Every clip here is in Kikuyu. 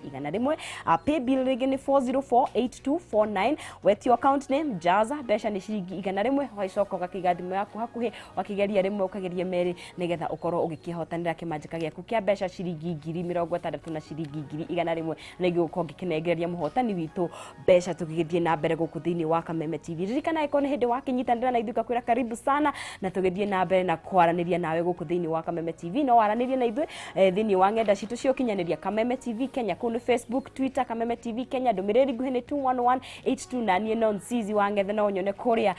100. Paybill rĩngĩ nĩ 4048249. Wetio account name Jaza, mbeca nĩ ciringi 100. Ũgagĩcoka ũgakĩiga thimũ yaku hakuhĩ, ũgakĩgeria rĩmwe, ũkageria merĩ, nĩgetha ũkorwo ũgĩkĩhotanĩra kĩmanjĩka gĩaku kĩa mbeca ciringi 60,000 na ciringi 100,000. Na ingĩ gũkorwo ngĩkĩnengereria mũhotani witũ mbeca tũgĩgĩthiĩ na mbere gũkũ thĩinĩ wa Kameme TV. Ririkana ĩkorwo nĩ hĩndĩ wakĩnyitanĩra na ithuĩ, ngakwĩra karibu sana, na tũgĩthiĩ na mbere na kwaranĩria nawe gũkũ thĩinĩ wa Kameme TV. No waranĩrie na ithuĩ thĩinĩ wa ng'enda citũ cia ũkinyanĩria, Kameme TV Kenya kũu nĩ Facebook, Twitter Kameme TV Kenya, ndũmĩrĩri nguhĩ nĩ 21182, na niĩ Nonsizi wa Ng'ethe no nyone kũrĩa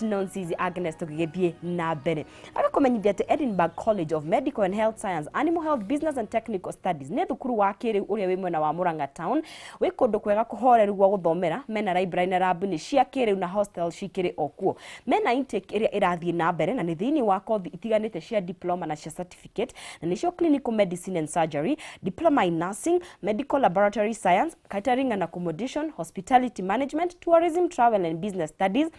@NonsiziAgnes. Tũgĩgĩthiĩ na mbere agakũmenyithia atĩ Edinburgh College of Medical and Health Science, Animal Health, Business and Technical Studies nĩ thukuru wa kĩrĩu ũrĩa wĩ mwena wa Murang'a Town, wĩ kũndũ kwega kũhoreru gwa gũthomera. Mena library na lab nĩ cia kĩrĩu na hostel cikĩrĩ o kuo. Mena intake ĩrĩa ĩrathiĩ na mbere na nĩ thĩinĩ wa kothi itiganĩte cia diploma na cia certificate, na nĩcio clinical medicine and surgery, diploma in nursing, medical laboratory science, catering and accommodation, hospitality management, tourism, travel and business studies,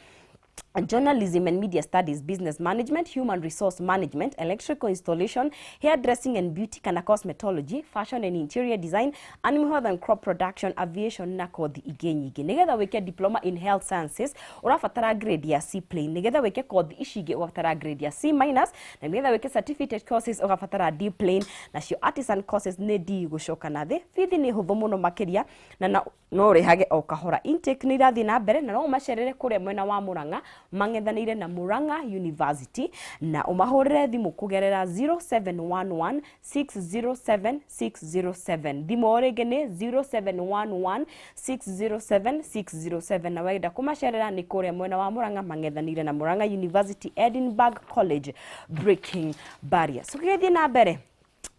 journalism and media studies, business management, human resource management, electrical installation, hairdressing and beauty kana cosmetology, fashion and interior design, animal health and crop production, aviation na kothi ingĩ nyingĩ. Nigetha wĩke diploma in health sciences ũrabatara grade ya C plain. Nigetha wĩke kothi ici ingĩ ũrabatara grade ya C minus, na nigetha wĩke certificate courses ũgabatara D plain, nacio artisan courses nĩ D gũcoka na thĩ. Bithi nĩ hũthũ mũno makĩria na no ũrĩhage o kahora. Intake nĩ irathiĩ na mbere na no ũmacerere kũrĩa mwena wa Murang'a, mang'ethanĩire na Murang'a University, na ũmahũrĩre thimũ kũgerera 0711 607 607. Thimũ o rĩngĩ nĩ 0711 607 607, na wenda kũmacerera nĩ kũrĩa mwena wa Murang'a, mang'ethanĩire na Murang'a University. Edinburgh College, breaking barriers. Tũgĩthiĩ na mbere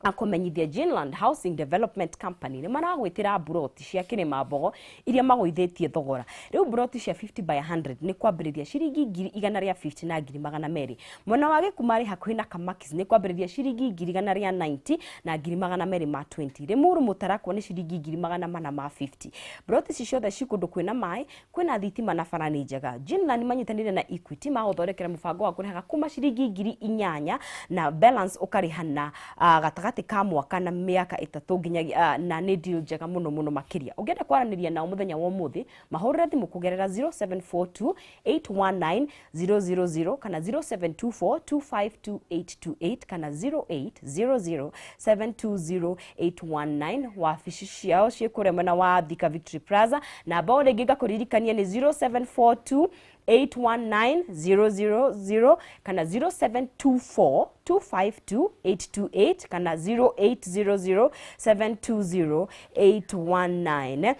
akũmenyithia Ginland Housing Development Company nĩ maragwĩtĩra mburoti cia Kĩrĩma Mbogo iria magũithĩtie thogora. Rĩu mburoti cia 50 by 100 nĩ kwambĩrĩria ciringi 150,000 na 200,000. Mwena wa Gĩkumarĩ hakuhĩ na Kamakis nĩ kwambĩrĩria ciringi 190,000 na 220,000. Limuru Mũtarakwa nĩ ciringi 450,000. Mburoti ici ciothe ci kũndũ kwĩna maĩ, kwĩna thitima na bara nĩ njega. Ginland manyitanĩire na Equity magũthondekera mũbango wa kũrĩhaga kuma ciringi 8,000 na balance ũkarĩha na gatagatĩ ka mwaka na mĩaka 3 nginya na nĩ deal njega mũno mũno makĩria. Ũngĩenda kwaranĩria nao mũthenya wa ũmũthĩ, mahũrĩre thimũ kũgerera 0742 819 000 kana 0724 252828 kana 0800 720 819. Wabici ciao ciĩ kũrĩa mwena wa Thika Victory Plaza. Namba o rĩngĩ ngakũririkania nĩ 0742 819 000 kana 0724 252 828 kana 0800 720 819,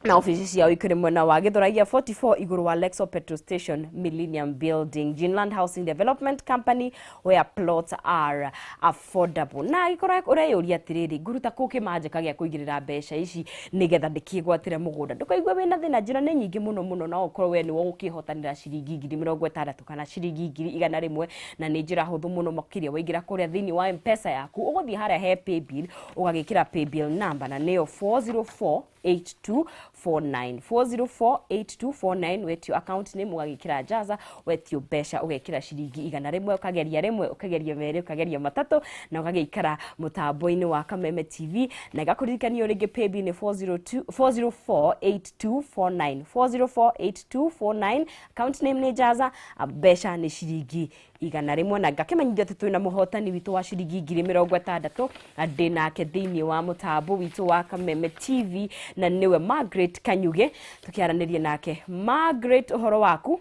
na ofici ciao ikĩrĩ mwena wa Gĩthũragia 44, igũrũ wa Lexo Petrol Station, Millennium Building. Ginland Housing Development Company, where plots are affordable. Na agĩkorwo ũreyũria atĩrĩrĩ, ngũruta kũ kĩmanjĩka gĩa kũigĩrĩra mbeca ici nĩgetha ndĩkĩgwatĩre mũgũnda, ndũkaigue wĩna thĩna. Njĩra nĩ nyingĩ mũno mũno no ũkorwo we nĩwe ũgũkĩhotanĩra ciringi 60,000 kana ciringi 100,000, na nĩ njĩra hũthũ mũno makĩria. Waingĩra kũrĩa thĩinĩ wa Mpesa yaku, ũgũthiĩ harĩa he paybill, ũgagĩkĩra paybill number na nĩyo 404 8249, 4048249. Wetio account name ũgagĩkĩra Jaza, wetio mbeca ũgekĩra ciringi 100. Ũkageria rĩmwe, ũkageria merĩ, ũkageria matatũ, na ũgagĩikara mũtambo-inĩ wa Kameme TV. Na igakũririkania rĩngĩ, paybill nĩ 402 4048249, 4048249, account name nĩ Jaza, mbeca nĩ ciringi 100. Na ngakĩmenyithio atĩ twĩna mũhotani witũ wa ciringi 60,000 na ndĩ nake thĩinĩ wa mũtambo witũ wa Kameme TV, na nĩwe Margaret Kanyuge. Tũkĩaranĩria nake. Margaret, ũhoro waku?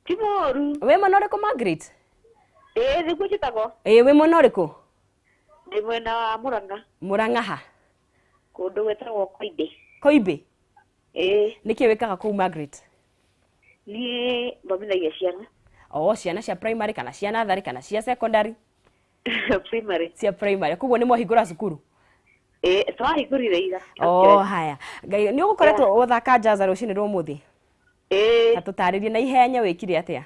Ti mũũru. Wĩ mwena ũrĩkũ, Margaret? Ĩĩ, nĩguo njĩtagwo. Ĩĩ, wĩ mwena ũrĩkũ? Ndĩ mwena wa Mũrang'a. Mũrang'a ha? Kũndũ gwĩtagwo Koimbĩ. Koimbĩ? Ĩĩ. Nĩkĩ wĩkaga kũu, Margaret? Niĩ thomithagia ciana. O ciana cia primary kana cia natharĩ kana cia secondary? Primary. Cia primary. Koguo nĩ mwahingũra cukuru? Ĩĩ, twahingũrire ira. Oh, haya. Ngai nĩ ũgũkoretwo ũthaka Jaza rũcinĩ rwa ũmũthĩ? Ĩĩ. Na tũtarĩrie na ihenya wĩkire atĩa.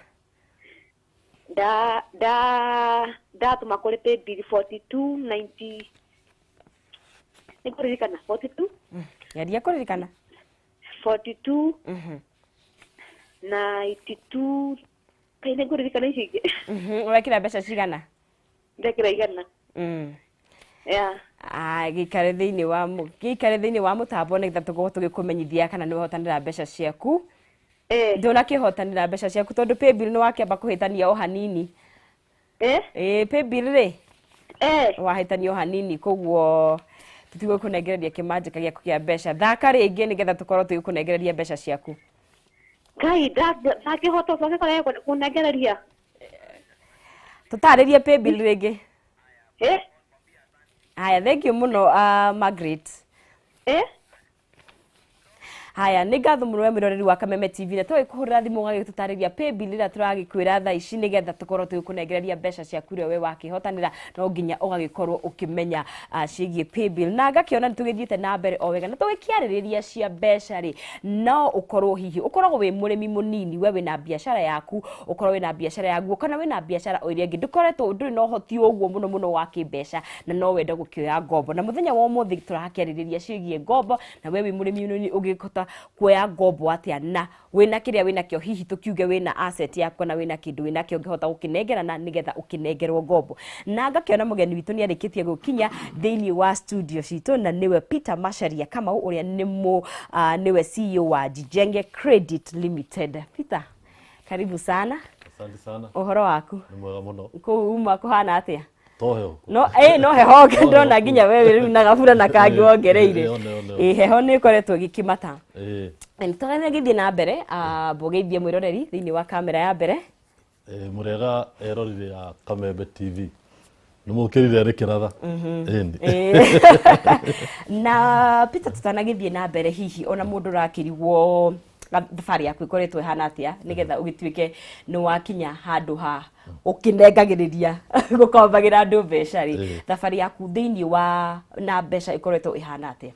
Ndatũma kũrĩ paybill 4290, nĩ kũririkana 42. Geria kũririkana. 42 92, kaĩ nĩ ngũririkana icio ingĩ. Wekĩra mbeca cigana? Ndekĩra 100. Yeah. Ah, gĩikare thĩinĩ wa gĩikare thĩinĩ wa mũtambo nĩgetha tũkorwo tũgĩkũmenyithia kana nĩ wahotanĩra mbeca ciaku. Eh. Ndũnakĩhotanĩra mbeca ciaku tondũ paybill nĩ wakĩamba kũhĩtania o hanini. Eh. Ĩĩ, paybill rĩ, Eh. wahĩtania o hanini, koguo tũtigũkũnengereria kĩmanjĩka gĩaku kĩa mbeca. Thaka rĩngĩ nĩgetha tũkorwo tũgĩkũnengereria mbeca ciaku. Kai ndakĩhota ũcoke kũrĩa kũnengereria. Tũtarĩrie paybill rĩngĩ. Eh. Haya, thank you mũno, Margaret. Eh. Haya, nĩ ngatho mũno we mwĩroreri wa Kameme TV na tũgĩkũhũrĩra thimũ ũgagĩtũtarĩria paybill ĩrĩa tũragĩkwĩra thaa ici nĩgetha tũkorwo tũgĩkũnengereria mbeca ciaku iria we wakĩhotanĩra, no nginya ũgagĩkorwo ũkĩmenya ciĩgiĩ paybill. Na ngakĩona nĩ tũgĩthiĩte na mbere o wega na tũgĩkĩarĩrĩria cia mbeca rĩ, no ũkorwo hihi ũkoragwo wĩ mũrĩmi mũnini, we wĩna biacara yaku, ũkorwo wĩna biacara ya nguo kana wĩna biacara o ĩrĩa ĩngĩ, ndũkoretwo ndũrĩ na ũhoti ũguo mũno mũno wa kĩmbeca na no wende gũkĩoya ngombo. Na mũthenya wa ũmũthĩ tũrakĩarĩrĩria ciĩgiĩ ngombo, na we wĩ mũrĩmi mũnini ũngĩhota kuoya ngombo atĩa na wĩna kĩrĩa wĩnakĩo, hihi tũkiuge wĩna asset yaku kana wĩna kĩndũ wĩnakĩo ũngĩhota gũkĩnengerana nĩgetha ũkĩnengerwo ngombo. Na ngakĩona mũgeni witũ nĩ arĩkĩtie gũkinya thĩinĩ wa studio citũ, na nĩwe Peter Macharia Kamau ũrĩa nĩ nĩwe CEO wa Jijenge Credit Limited. Peter, karibu sana. Asante sana. Ũhoro waku? Nĩ mwega mũno. Kũu uma kũhana atĩa? To heho. No ĩ no heho ndona nginya we rĩu na gabura na kangĩ wongereire. Ĩ, one, one, one. Ĩ, heho nĩ ĩkoretwo ĩgĩkĩmata. Ĩ, Nĩ tũgĩthiĩ na mbere, mbũgeithie mwĩroreri thĩinĩ wa kamera ya mbere. Ĩ, mũrega eroreri ya Kamembe TV. Nĩ mũkĩrire rĩ kĩratha. Ĩni. Ĩ. Na Peter, tũtanagĩthiĩ na mbere, hihi ona mũndũ ũrakĩrigwo thabarĩ yaku ĩkoretwo ĩhana atĩa nĩgetha ũgĩtuĩke nĩ wakinya handũ ha ũkĩnengagĩrĩria gũkombagĩra andũ mbeca rĩ, thabarĩ yaku thĩinĩ wa na mbeca ĩkoretwo ĩhana atĩa?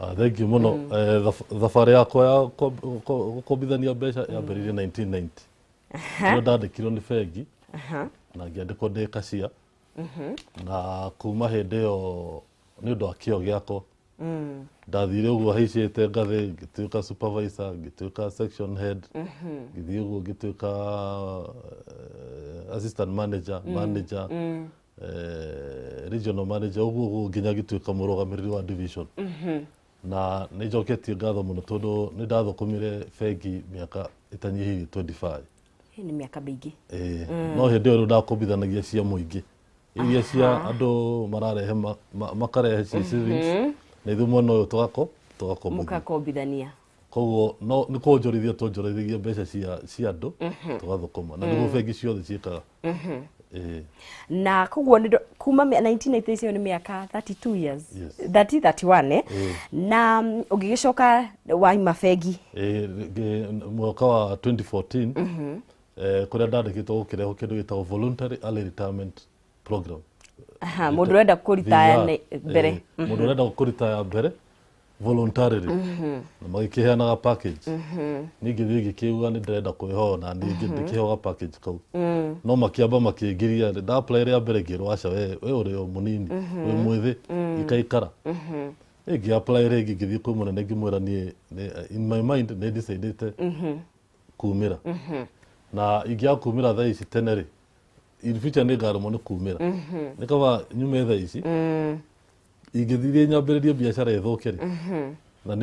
Ah, thank you mũno. Thabarĩ yakwa ya gũkombithania mbeca yambĩrĩirie 1990. Rĩrĩa ndandĩkirwo nĩ bengi na ngĩandĩkwo ndĩ cashier. Na kuma hĩndĩ ĩyo nĩ ũndũ wa kĩo gĩakwa ndathire ũguo haicĩte ngathĩ, ngĩtuĩka supervisor, ngĩtuĩka section head, ngĩthiĩ ũguo ngĩtuĩka assistant manager, manager, regional manager, ũguo ũguo nginya ngĩtuĩka mũrũgamĩrĩri wa division. Na nĩ njoketie ngatho mũno tondũ nĩ ndathũkũmire bengi mĩaka ĩtanyihĩirie 25. Ĩ, nĩ mĩaka mĩingĩ. Ĩĩ, no hĩndĩ ĩyo rĩu ndakombithanagia cia mũingĩ, iria cia andũ mararehe makarehe cia savings, na ithuĩ mwena ũyũ tũgakombithia. Mũkakombithania. Koguo no nĩ kũnjorithia tũnjorithagia mbeca cia andũ tũgathũkũma, na nĩguo bengi ciothe ciĩkaga. Ĩĩ. Na koguo nĩ kuma 1997 nĩ mĩaka 32 years. Yes. 30, 31, eh? Ĩĩ. Na ũgĩgĩcoka waima bengi? Ĩĩ, mwaka wa 2014, kũrĩa ndandĩkĩtwo gũkĩrehwo kĩndũ gĩtagwo voluntary early retirement program. Aha, mũndũ ũrenda kũritaya VER, mbere. Mũndũ ũrenda kũritaya mbere voluntarily, na magĩkĩheanaga package. Niĩ ngĩthiĩ ngĩkĩuga nĩ ndĩrenda kwĩhoa na niĩ ndĩkĩheo package kau, no makĩamba makĩngiria. Nda apply rĩa mbere ngĩrwo aca, we ũrĩ o mũnini, wĩ mwĩthĩ, ikaikara. Ngĩ apply rĩngĩ, ngĩthiĩ kwĩ mũnene ngĩmwĩra niĩ in my mind nĩ decidĩte kumĩra, na ingĩaga kumĩra thaa ici tene rĩ, in future nĩ ngaremwo nĩ kumĩra, nĩ kaba nyume thaa ici. Ingĩthiĩ nyambĩrĩrie biacara ĩthũke rĩ, na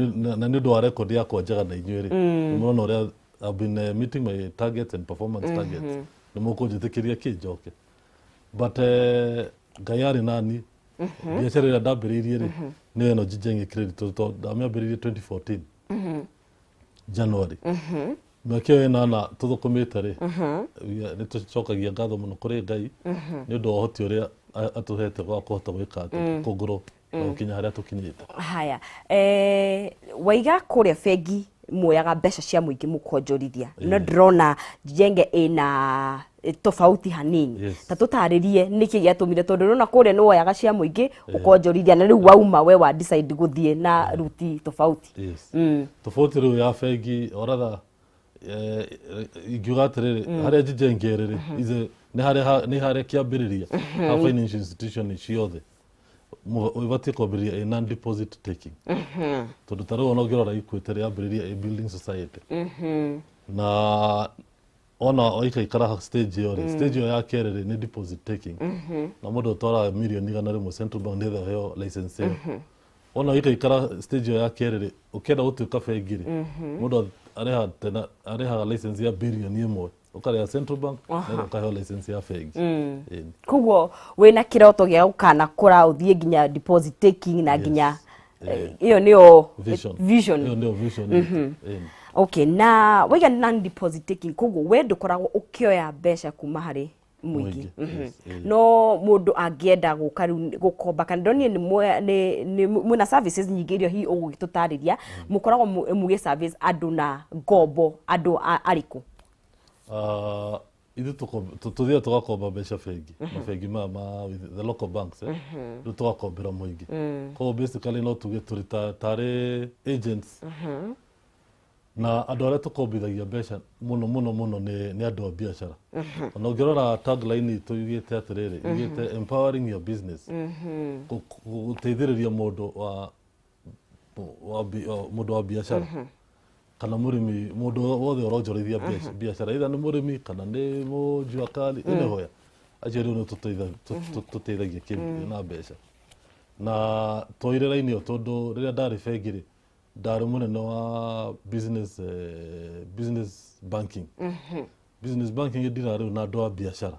nĩ ũndũ wa record yakwa njega na inyuĩ rĩ, nĩ mũrona ũrĩa I've been meeting my targets and performance targets, nĩ mũkũnjĩtĩkĩria kĩ njoke. But Ngai arĩ nani. Biacara ĩrĩa ndambĩrĩirie rĩ, nĩyo ĩno Jijenge Credit, tondũ ndamĩambĩrĩirie 2014 January. Mĩaka ĩyo ĩnana tũthũkũmĩte rĩ, nĩ tũcokagia ngatho mũno kũrĩ Ngai nĩ ũndũ wa ũhoti ũrĩa atũhete wa kũhota gwĩka atĩ kũngũrũ na gũkinya harĩa tũkinyĩte. Haya, waiga kũrĩa bengi muoyaga mbeca cia mũingĩ mũkonjorithia, no ndĩrona Jijenge ĩna tofauti hanini. Ta tũtarĩrie nĩkĩ gĩatũmire, tondũ ndĩrona kũrĩa nĩ woyaga cia mũingĩ ũkonjorithia, na rĩu wauma we wa decide gũthiĩ na ruti tofauti. Yes. Tofauti rĩu ya bengi, or rather, ingiuga atĩrĩrĩ, harĩa Jijenge ĩrĩ rĩ, nĩ harĩa kĩambĩrĩria ha financial institution ciothe ĩbatiĩ kwambĩrĩria ĩ non deposit taking, tondũ ta rĩu ona ũngĩrora Equity yambĩrĩria ĩ building society na Ona waikaikara stage ĩyo rĩ, stage ĩyo ya kerĩ rĩ, nĩ deposit taking, na mũndũ ũtwaraga 100,000,000 Central Bank nĩgetha ũheo license ĩyo. Wona waikaikara stage ĩyo ya kerĩ rĩ, ũkĩenda gũtuĩka bengi rĩ, mũndũ arĩhaga tena, arĩhaga license ya 1 billion, ũkarĩha Central Bank nĩgetha ũkaheo license ya bengi. Ĩni. Koguo wĩna kĩroto gĩa gũkanakũra ũthiĩ nginya deposit taking na nginya ĩyo nĩyo vision. Vision. Ĩyo nĩyo vision itũ. Ĩni. Okay, na waiga non deposit taking, koguo we ndũkoragwo ũkĩoya mbeca kuma harĩ mũingĩ? Mũingĩ, yes, ĩĩ. No mũndũ angĩenda gũka rĩu gũkomba, kana ndonire nĩ mwĩna services nyingĩ iria hihi ũgũgĩtũtarĩria, mũkoragwo mũgĩ service andũ na ngombo andũ arĩkũ? Ah, ithuĩ tũthiaga tũgakomba mbeca bengi, mabengi maya ma with the local banks, eh? Rĩu tũgakombera mũingĩ. Koguo basically no tuge tũrĩ tarĩ agents, na andũ arĩa tũkombithagia mbeca mũno mũno mũno nĩ andũ a biacara. Ona ũngĩrora tagline itũ yugĩte atĩrĩrĩ, yugĩte "Empowering your business", gũteithĩrĩria mũndũ wa biacara kana mũrĩmi, mũndũ wothe ũronjorithia biacara, either nĩ mũrĩmi kana nĩ mũjua kali, anywhere, acio rĩu nĩ tũteithagia na mbeca. Na twoire raini ĩyo tondũ rĩrĩa ndarĩ bengi rĩ, ndarĩ mũnene wa business banking. Business banking ndira rĩu na andũ a biacara,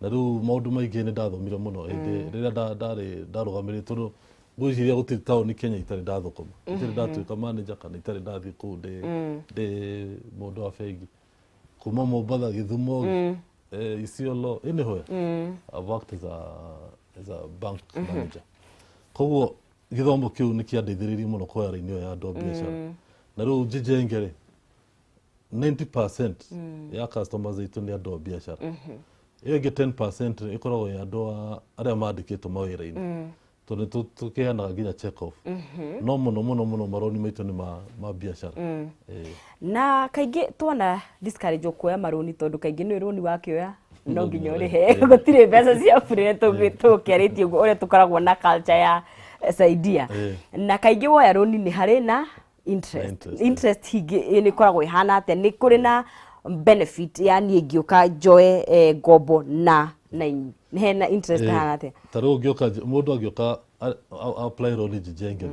na rĩu maũndũ maingĩ nĩ ndathomire mũno hĩndĩ rĩrĩa ndarĩ ndarũgamĩrĩire, tondũ ngwĩciria gũtirĩ taũni Kenya itarĩ ndathũkũma, itarĩ ndatuĩka manager, kana itarĩ ndathiĩ kũu ndĩ mũndũ wa bengi, kuma Mombatha, Gĩthumo, Isiolo, anywhere I've worked as a bank manager. Koguo gĩthomo kĩu nĩ kĩandeithĩrĩirie mũno kuoya raini ĩyo ya andũ a biacara. Na rĩu Jijenge rĩ, 90% ya customers aitũ nĩ andũ a biacara. Ĩyo ĩngĩ 10% ĩkoragwo ya andũ arĩa mandĩkĩtwo mawĩra-inĩ, tondũ nĩ tũkĩheanaga nginya check off, no mũno mũno mũno maroni maitũ nĩ ma biacara. Ĩĩ. Na kaingĩ tuona discourage kuoya marũni, tondũ kaingĩ nĩ rũni wakĩoya no no nginya nginya ũrĩhe. ũrĩhe. Gũtirĩ mbeca cia bure tũkĩarĩtie ũguo ũrĩa tũkoragwo na culture ya saidia. Na kaingĩ woya rũni nĩ harĩ na interest. Interest. Interest hingĩ nĩ ĩkoragwo ĩhana atĩa? Nĩ kũrĩ na benefit ya niĩ ngĩũka njoe ngombo na hena interest ĩhana atĩa? Ta rĩu ũngĩũka, mũndũ angĩũka apply rũni Jijenge rĩ,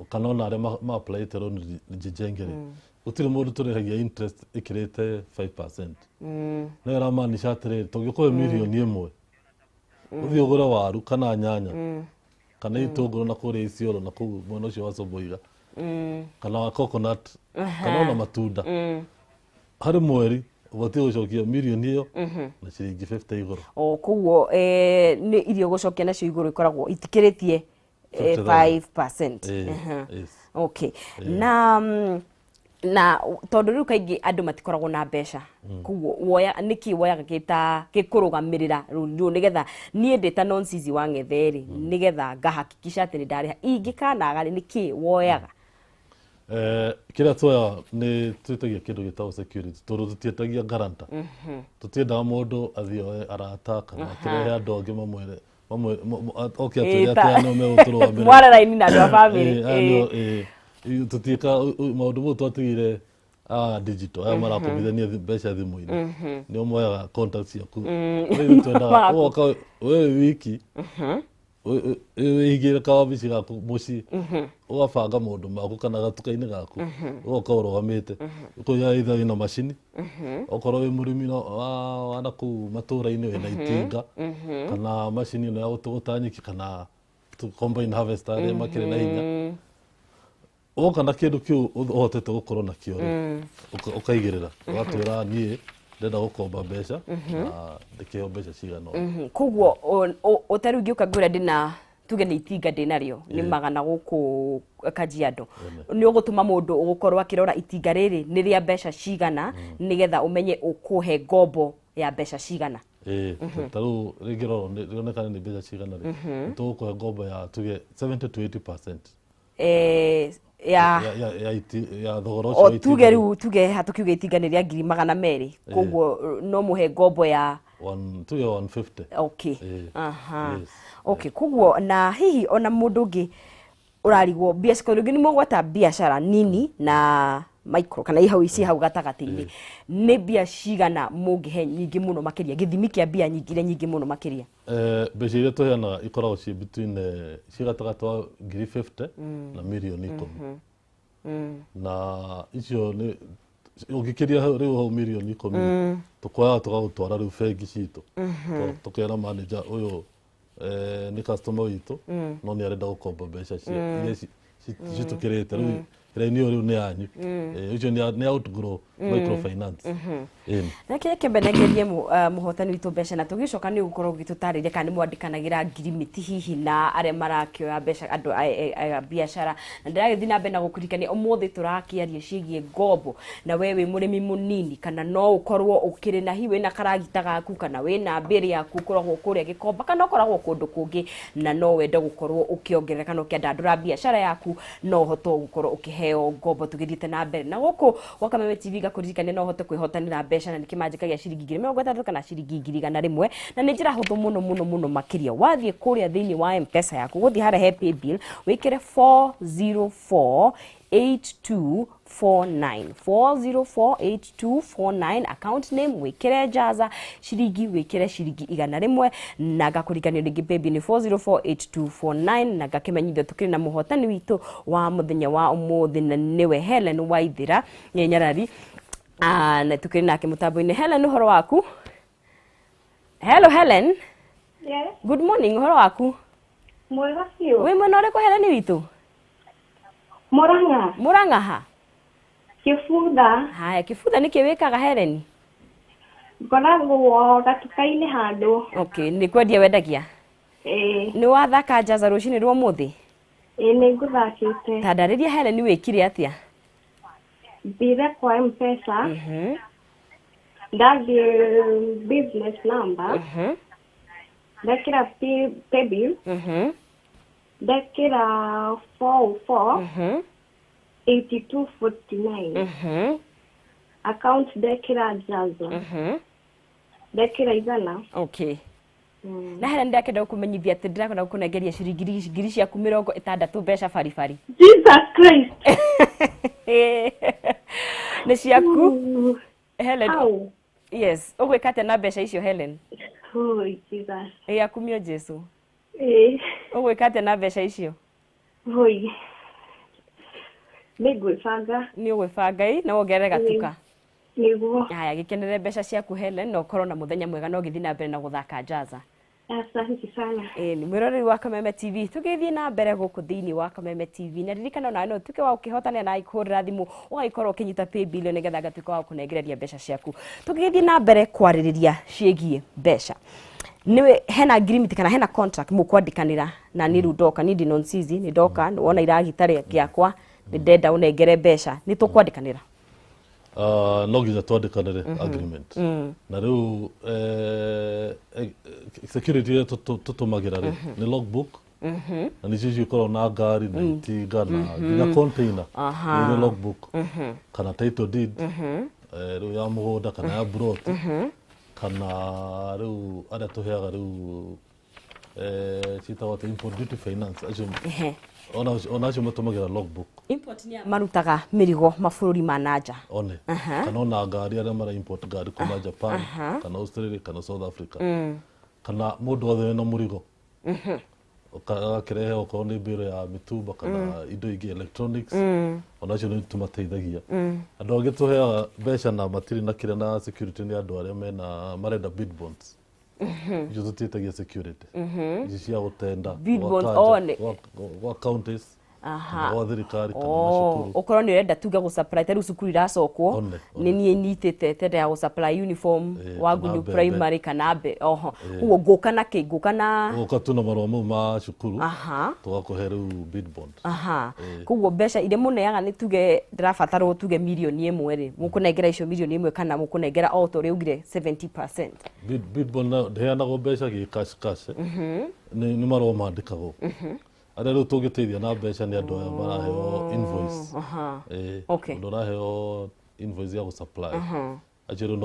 kana ona arĩa ma applyĩte rũni Jijenge rĩ, gũtirĩ mũndũ tũrĩhagia interest ĩkĩrĩte 5%. No ĩramaanisha atĩrĩrĩ, tũngĩkũhe 1 million ũthiĩ ũgũre waru kana nyanya kana itũngũrũ na kũrĩa Isiolo na kũu mwena ũcio wa Soboiga, kana wa coconut, kana ona matunda, harĩ mweri ũbatiĩ gũcokia mirioni ĩyo na ciringi 50 igũrũ. O koguo nĩ irio gũcokia nacio igũrũ ikoragwo itikĩrĩtie 50,000. 5%. Ĩĩ, yes. Okay, na tondũ rĩu kaingĩ andũ matikoragwo na mbeca, koguo woya nĩkĩ woyaga gĩta gĩkũrũgamĩrĩra rũni rũu, nĩgetha niĩ ndĩ ta Nonsizi wa Ng'ethe rĩ, nĩgetha ngahakikisha atĩ nĩ ndarĩha, ingĩkanaga rĩ, nĩkĩ woyaga? Kĩrĩa tuoya nĩ twĩtagia kĩndũ gĩtagwo security, tondũ tũtiĩtagia guarantor. Tũtiendaga mũndũ athiĩ oe arata kana akĩrehe andũ angĩ mamwĩre oke atwĩre atĩ aya nĩo megũtũrũgamĩrĩra. Mware raini na andũ a bamĩrĩ. Ĩĩ, aya nĩo, ĩĩ. Tũtiĩka maũndũ mau, twatigire aya digital aya marakobithania mbeca thimũ-inĩ, nĩo moyaga contact ciaku. Rĩu twendaga ũgoka we wiki, wĩigĩre kawabici gaku mũciĩ, ũgabanga maũndũ maku kana gatuka-inĩ gaku, ũgoka ũrũgamĩte ũkoiga either wĩna macini, okorwo wĩ mũrĩmi wa nakũu matũra-inĩ, wĩna itinga kana macini ĩno ya gũtũgũta nyeki kana combine harvester arĩa makĩrĩ na hinya, woka na kĩndũ kĩu ũhotete gũkorwo nakĩo rĩ, ũkaigĩrĩra, ũgatwĩra, "Niĩ ndĩrenda gũkomba mbeca na ndĩkĩheo mbeca cigana ũna." Koguo ta rĩu ingĩũka ngwĩra ndĩna, tuge nĩ itinga ndĩnarĩo nĩ magana gũkũ Kajiado, nĩ ũgũtũma mũndũ ũgũkorwo akĩrora itinga rĩrĩ nĩ rĩa mbeca cigana, nĩgetha ũmenye ũkũhe ngombo ya mbeca cigana? Ĩĩ, ta rĩu rĩngĩrorwo rĩonekane nĩ mbeca cigana rĩ, nĩ tũgũkũhe ngombo ya tuge 70 to 80% ya ya thogora ũcio o wa itinga tuge rĩ. Rĩu tuge haha tũkiuge itinga nĩ rĩa 200,000, koguo no mũhe ngombo ya tuge 150. Okay. Ĩĩ. Aha. Yes. Okay, koguo na hihi ona mũndũ ũngĩ ũrarigwo biacara, rĩngĩ nĩ mũgwata biacara nini na Micro kana i hau ici hau gatagatĩ-inĩ, nĩ mbia cigana mũngĩhe nyingĩ mũno makĩria, gĩthimi kĩa mbia nyingĩ iria nyingĩ mũno makĩria? Mbeca iria tũheanaga ikoragwo ciĩ between ciĩ gatagatĩ wa 50,000 na 10,000,000. Na icio nĩ ũngĩkĩria rĩu hau 10,000,000, tũkoyaga tũgagũtwara rĩu bengi citũ. Tũkera manager, ũyũ nĩ customer witũ, no nĩ arenda gũkomba mbeca cia iria citũkĩrĩte rĩu raini ĩyo, rĩu nĩ yanyu. Ũcio nĩ outgrow microfinance. Ĩni. Reke kĩambe nengerie mũhotani witũ mbeca, na tũgĩcoka nĩ ũgũkorwo ũgĩtũtarĩria kana nĩ mwandĩkanagĩra ngirimiti hihi na arĩa marakĩoya mbeca, andũ a biacara. Na ndĩragĩthiĩ na mbere na gũkũririkania, ũmũthĩ tũrakĩaria ciĩgiĩ ngombo, na we wĩ mũrĩmi mũnini, kana no ũkorwo ũkĩrĩ na hihi wĩna karagita gaku, kana wĩna mbĩrĩ yaku ũkoragwo kũrĩa Gĩkomba, kana ũkoragwo kũndũ kũngĩ, na no wende gũkorwo ũkĩongerera kana ũkĩandandũra biacara yaku, no ũhote gũkorwo ũkĩheo ngombo. Tũgĩthiĩte na mbere na gũkũ gwa Kameme TV, gakũririkania no ũhote kwĩhotanĩra mbeca, na nĩ kĩmanjĩka gĩa ciringi 60,000 kana ciringi 100,000, na nĩ njĩra hũthũ mũno mũno mũno makĩria. Wathiĩ kũrĩa thĩinĩ wa M-Pesa yaku, gũthiĩ harĩa he paybill, wĩkĩre 404 8249, 4048249, account name wĩkĩre Jaza, ciringi wĩkĩre ciringi 100, na ngakũririkania rĩngĩ paybill nĩ 4048249. Na ngakĩmenyithia tũkĩrĩ na mũhotani witũ wa mũthenya wa ũmũthĩ, na nĩwe Helen Waithĩra nĩ Nyarari. Na tũkĩrĩ nake mũtambo-inĩ. Helen, ũhoro waku? Hello, Helen. Yes. Good morning, ũhoro waku? Mwega biũ. Wĩ mwena ũrĩkũ, Helen witũ? Murang'a. Mũrang'a ha? Kĩbutha. Haya, Kĩbutha nĩkĩ wĩkaga, Helen? Ngoragwo gatuka-inĩ handũ. Okay, nĩ kwendia wendagia? Ĩĩ. Nĩ wathaka Jaza rũcinĩ rwa ũmũthĩ? Ĩĩ, nĩ ngũthakĩte. Ta ndarĩria, Helen, wĩkire atĩa? Thire kwa M-Pesa. Ndathiĩ business number. Ndekĩra paybill. Ndekĩra 404 8249. Account ndekĩra Jaza. Ndekĩra 100. Okay. Na Helen, ndakenda gũkũmenyithia atĩ ndĩrakwenda gũkũnengeria ciringi 60,000 ciaku mbeca baribari. Jesus Christ. Nĩ ciaku, Helen. Au. Yes, ũgwĩka atĩa na mbeca icio, Helen? Oh, Jesus. Ĩ akumio Jesu. Ĩĩ. Ũgwĩka atĩa na mbeca icio? Hoi. Nĩ ngwĩbanga. Nĩ ũgwĩbanga ĩ na wongerere gatuka? Nĩguo. Haya, gĩkenere mbeca ciaku, Helen, na ũkorwo na mũthenya mwega, na ũgĩthiĩ na mbere na gũthaka Jaza. Asante sana. Ĩĩ, nĩ mwĩroreri wa Kameme TV, tũgĩthiĩ na mbere gũkũ thĩinĩ wa Kameme TV, na ririkana onawe no ũtuĩke wa gũkĩhotanĩra na kũhũrĩra thimũ, ũgagĩkorwo ũkĩnyita paybill, nĩgetha ngatuĩka wa gũkũnengereria mbeca ciaku. Tũgĩthiĩ na mbere kwarĩrĩria ciĩgiĩ mbeca, nĩwe hena ngirimiti kana hena contract mũkwandĩkanĩra? Na niĩ rĩu ndoka, niĩ ndĩ nonsizi, nĩ ndoka wona iragita rĩakwa, nĩ ndenda ũnengere mbeca, nĩ tũkwandĩkanĩra? No nginya twandĩkanĩre agreement, na rĩu security ĩrĩa tũtũmagĩra rĩ nĩ logbook, na nĩcio icio ikoragwo na ngari na itinga na nginya container. Nĩ logbook kana title deed, rĩu ya mũgũnda kana ya plot, kana rĩu arĩa tũheaga rĩu ciĩtagwo atĩ import duty finance acio, ona acio matũmagĩra logbook. Import nĩ marutaga mĩrigo mabũrũri ma nanja? One kana ona ngari, arĩa mara import ngari kuma Japan kana Australia kana South Africa, kana mũndũ wothe wĩna mũrigo agakĩrehe, okorwo nĩ mbĩro ya mĩtumba kana indo ingĩ, electronics, ona acio nĩ tũmateithagia. Andũ angĩ tũheaga mbeca na matirĩ na kĩrĩa na security nĩ andũ arĩa mena marenda bid bonds. Icio tũtiĩtagia security, ici cia gũtenda Bid gwa bonds, kanja, oh, gwa counties kana gwa thirikari kana macukuru. Ũkorwo nĩ ũrenda tuge gũ supply, ta rĩu cukuru iracokwo, One, one. nĩ niĩ nyitĩte tenda ya gũ supply uniform wa kana Ngunyu mbembe. Primary kana mbe oho, koguo ngũka na kĩ, ngũka na Ũgoka tu na marũa mau ma cukuru, tũgakũhe rĩu bid bond. Koguo mbeca iria mũneaga, nĩ tuge ndĩrabatarwo tuge 1,000,000 rĩ, mũkũnengera icio 1,000,000 kana mũkũnengera o ta ũrĩa ugire 70%? Bid bond nayo ndĩheanagwo mbeca gĩ cash cash, nĩ marũa mandĩkagwo. Arĩa rĩu tũngĩteithia na mbeca nĩ andũ aya maraheo invoice. Mũndũ ũraheo invoice ya gũ supply, acio rĩu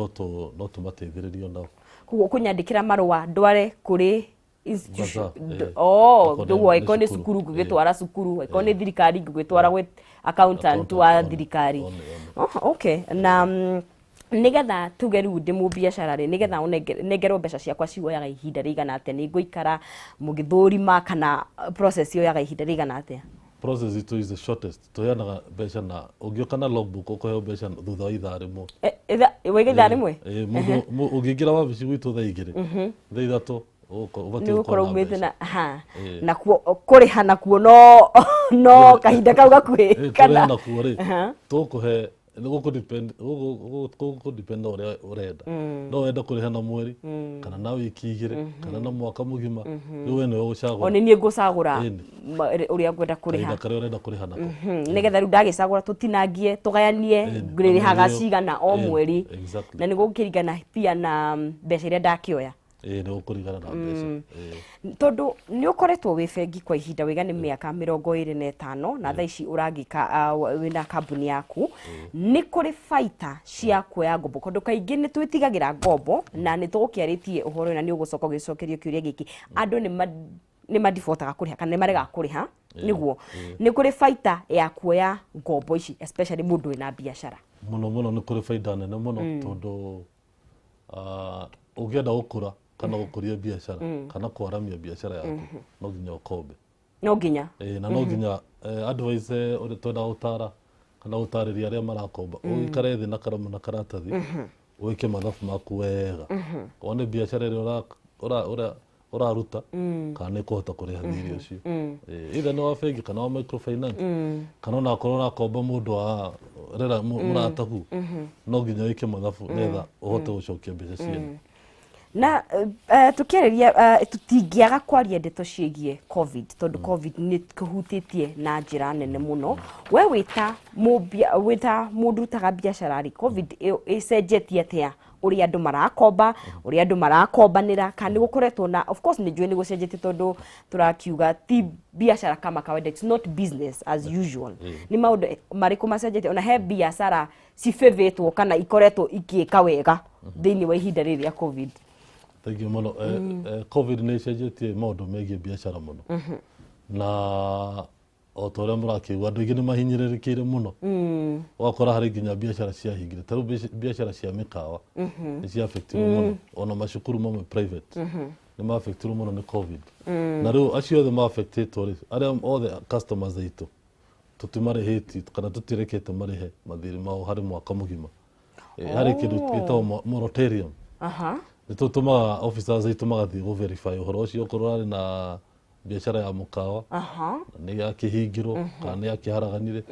no tũmateithĩrĩrie nao. Koguo kũnyandĩkĩra marũa ndware kũrĩ institution? Bazaar, eh. Oh, Okorwo ndũguo nĩ angĩkorwo nĩ cukuru, cukuru ngũgĩtwara cukuru, angĩkorwo nĩ thirikari ngũgĩtwara gwĩ accountant wa Accountant, thirikari. one, Oh, okay. Na nigetha tuge rĩu ndĩ mũbiacara rĩ, nigetha nengerwo mbeca ciakwa cioyaga ihinda rĩigana atĩa? Nĩ ngũikara mũgĩthũrima kana process yoyaga ihinda rĩigana atĩa? Process itu is the shortest. Tuheanaga mbeca na ũngĩũka na logbook ũkũheo mbeca thutha wa ithaa rĩmwe. Waiga ithaa rĩmwe? Ĩ, mũndũ ũngĩingĩra wabici gwitũ thaa 2, thaa 3 ũbatiĩ nĩ gũkorwo gũkorwo na umĩte mbeca. Na ha Ĩ. nakuo kũrĩha nakuo no kahinda kau gakuhĩ? Ĩ, Kana kũrĩha nakuo rĩ, Aha. tũkũhe nĩ gũkũ depend na ũrĩa ũrenda. No wende kũrĩha na mweri kana na wiki 2 kana na mwaka mũgima, rĩu we nĩwe O ũgũcagũra. nĩ niĩ ngũcagũra Ĩni. Ũrĩa ngwenda kũrĩha. Kahinda karĩa ũrenda kũrĩha nako. Nĩgetha rĩu ndagĩcagũra tũtinangie, tũgayanie, Ĩni. ngũrĩhaga Ĩyo. cigana o Ĩni, mweri. Exactly. Na nĩ gũkĩringana pia na mbeca iria ndakĩoya. Ĩ, nĩ gũkũringana na mbeca. Ĩ. Tondũ nĩ ũkoretwo wĩ bengi kwa ihinda wĩga nĩ mĩaka 25, na thaa ici ũragĩka wĩna kambuni yaku, nĩ kũrĩ baita cia kuoya ngombo? Tondũ kaingĩ nĩ twĩtigagĩra ngombo, na nĩ tũgũkĩarĩtie ũhoro ũyũ na nĩ ũgũcoka ũgĩcokerio kĩũria gĩkĩ. Andũ nĩ madibotaga kũrĩha kana nĩ maregaga kũrĩha. Nĩguo nĩ kũrĩ baita ya kuoya ngombo ici, especially mũndũ wĩna biacara? Mũno mũno, nĩ kũrĩ baida nene mũno, tondũ ũngĩenda gũkũra kana gũkũria biacara kana kwaramia biacara yaku, no nginya ũkombe. No nginya. Ĩ, na no nginya advice ũrĩa twenda gũtara kana gũtarĩria arĩa marakomba, ũikare thĩ na karamu na karatathi, wĩke mathabu maku wega, wone biacara ĩrĩa ũraruta kana nĩ ĩkũhota kũrĩha thirĩ ũcio. Ĩ, either nĩ wa bengi kana wa microfinance, kana ona akorwo ũrakomba mũndũ wa rera mũratagu, no nginya wĩke mathabu nĩgetha ũhote gũcokia mbeca ciene. Na tukiarĩria, tũtingĩaga kwaria ndeto ciĩgiĩ COVID, tondũ COVID nĩ kũhutĩtie na njĩra nene mũno. We wĩta wĩta mũndũ ũrutaga biacara rĩ, COVID ĩyo ĩcenjetie atĩa ũrĩa andũ marakomba, ũrĩa andũ marakombanĩra, kana nĩ gũkoretwo na, of course nĩ njũĩ nĩ gũcenjetie, tondũ tũrakiuga ti biacara kama kawaida, it's not business as usual. Nĩ maũndũ marĩkũ macenjetie, ona he biacara cibĩvĩtwo kana ikoretwo ikĩka wega thĩinĩ wa ihinda rĩrĩ rĩa COVID? Thank you mũno. COVID nĩ ĩcenjetie maũndũ megiĩ biacara mũno, na o ta ũrĩa mũrakĩigua, andũ aingĩ nĩ mahinyĩrĩrĩkĩire mũno, ũgakora harĩ nginya biacara ciahingire. Ta rĩu biacara cia mĩkawa nĩ ciafektirwo mũno, ona macukuru mamwe private nĩ maafektirwo mũno nĩ COVID. Na rĩu acio othe maafektĩtwo rĩ, arĩa othe customers aitũ tũtimarĩhĩtie kana tũtirekete marĩhe mathirĩ mao harĩ mwaka mũgima. Harĩ kĩndũ gĩtagwo moratorium. Nĩ tũtũmaga officers aitũ magathiĩ gũ verify ũhoro ũcio, okorwo arĩ na biacara ya mũkawa na nĩ yakĩhingirwo kana nĩ yakĩharaganire,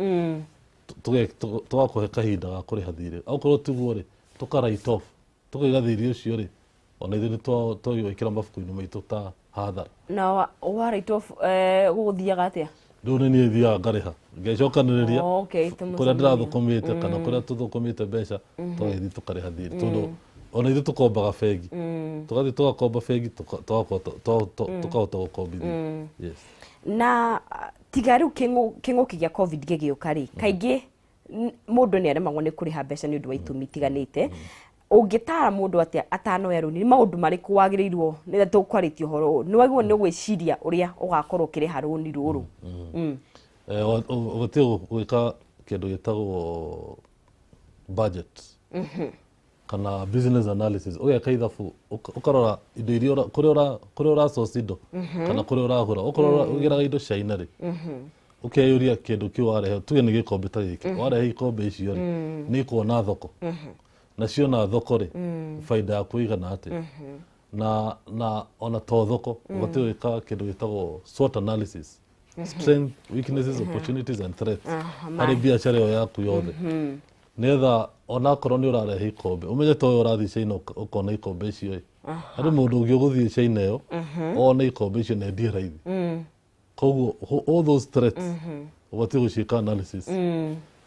tũgakũhe kahinda ga kũrĩha thirĩ. Okorwo tiguo rĩ, tũka write off, tũkaiga thirĩ ũcio rĩ, ona ithuĩ nĩ twawĩkĩra mabuku-inĩ maitũ ta hathara. Na wa write off, gũgũthiaga atĩa? Rĩu nĩ niĩ thiaga ngarĩha, ngecokanĩrĩria Oh, okay, kũrĩa ndĩrathũkũmĩte kana kũrĩa tũthũkũmĩte mbeca, tũgagĩthiĩ tũkarĩha thirĩ, tondũ ona ithuĩ tũkombaga bengi, tũgathiĩ tũgakomba bengi, tũkahota gũkombithia, yes. Na tiga rĩu kĩng'ũki gĩa COVID gĩgĩũka rĩ, kaingĩ mũndũ nĩ aremagwo nĩ kũrĩha mbeca nĩ ũndũ wa itũmi itiganĩte. Ũngĩtara mũndũ atĩa atanoya rũni? Nĩ maũndũ marĩkũ wagĩrĩirwo nĩ tũkwarĩtie ũhoro ũyũ, nĩ wagĩrĩirwo nĩ gwĩciria ũrĩa ũgakorwo ũkĩrĩha rũni rũrũ? Ũbatiĩ gwĩka kĩndũ gĩtagwo budget kana business analysis, ũgeka ithabu, ũkarora indo iria kũrĩa ũra source indo kana kũrĩa ũragũra. Okorwo ũgĩraga indo China rĩ, ũkeyũria kĩndũ kĩu warehe, tuge nĩ gĩkombe ta gĩkĩ, warehe ikombe icio rĩ, nĩ ikuona thoko, na ciona thoko rĩ, baida yaku ĩigana atĩa? Na ona to thoko, ũbatiĩ gwĩka kĩndũ gĩtagwo SWOT analysis, strength, weaknesses, opportunities and threats, harĩ biacara ĩyo yaku yothe, nĩgetha onakorwo nĩ ũrarehe ikombe, ũmenye to ũyũ ũrathiĩ China ũkona ikombe icio ĩ, harĩ mũndũ ũngĩ ũgũthiĩ China ĩyo one ikombe icio na endie raithi. Koguo all those threats ũbatiĩ gũciĩka analysis,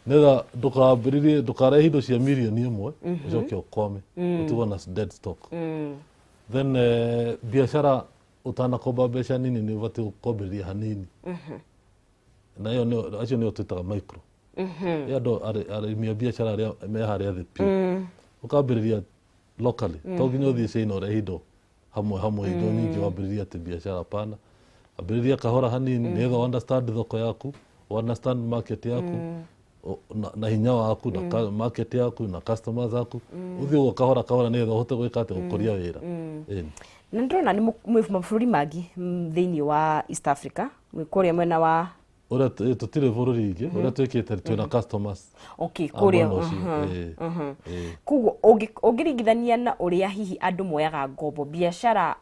nĩgetha ndũkambĩrĩrie, ndũkarehe indo cia mirioni 1 ũcoke ũkwame, ũtigwo na dead stock. Then biacara ũtanakomba mbeca nini, nĩ ũbatiĩ gũkombĩrĩria hanini, na ĩyo acio nĩo twĩtaga micro. Ĩ andũ arĩmi a biacara arĩa me harĩa thĩ piũ, ũkambĩrĩria locally. To nginya ũthiĩ China ũrehe indo hamwe hamwe, indo nyingĩ, wambĩrĩrie atĩ biacara. Hapana, ambĩrĩria kahora hanini, nĩgetha understand thoko yaku, Understand market yaku na hinya waku na market yaku na customers aku, uthie ũguo kahora kahora nĩgetha ũhote gwĩka atĩ gũkũria wĩra. Ĩni. Na ndĩrona nĩ mwĩ mabũrũri mangĩ thĩinĩ wa East Africa, mwĩ kũrĩa mwena wa Ũrĩa tũtirĩ bũrũri ingĩ, ũrĩa twĩkĩte, twĩna customers okay a kũrĩa mwena ũcio. Ĩĩ. Koguo ũngĩringithania na ũrĩa hihi andũ moyaga ngombo biacara,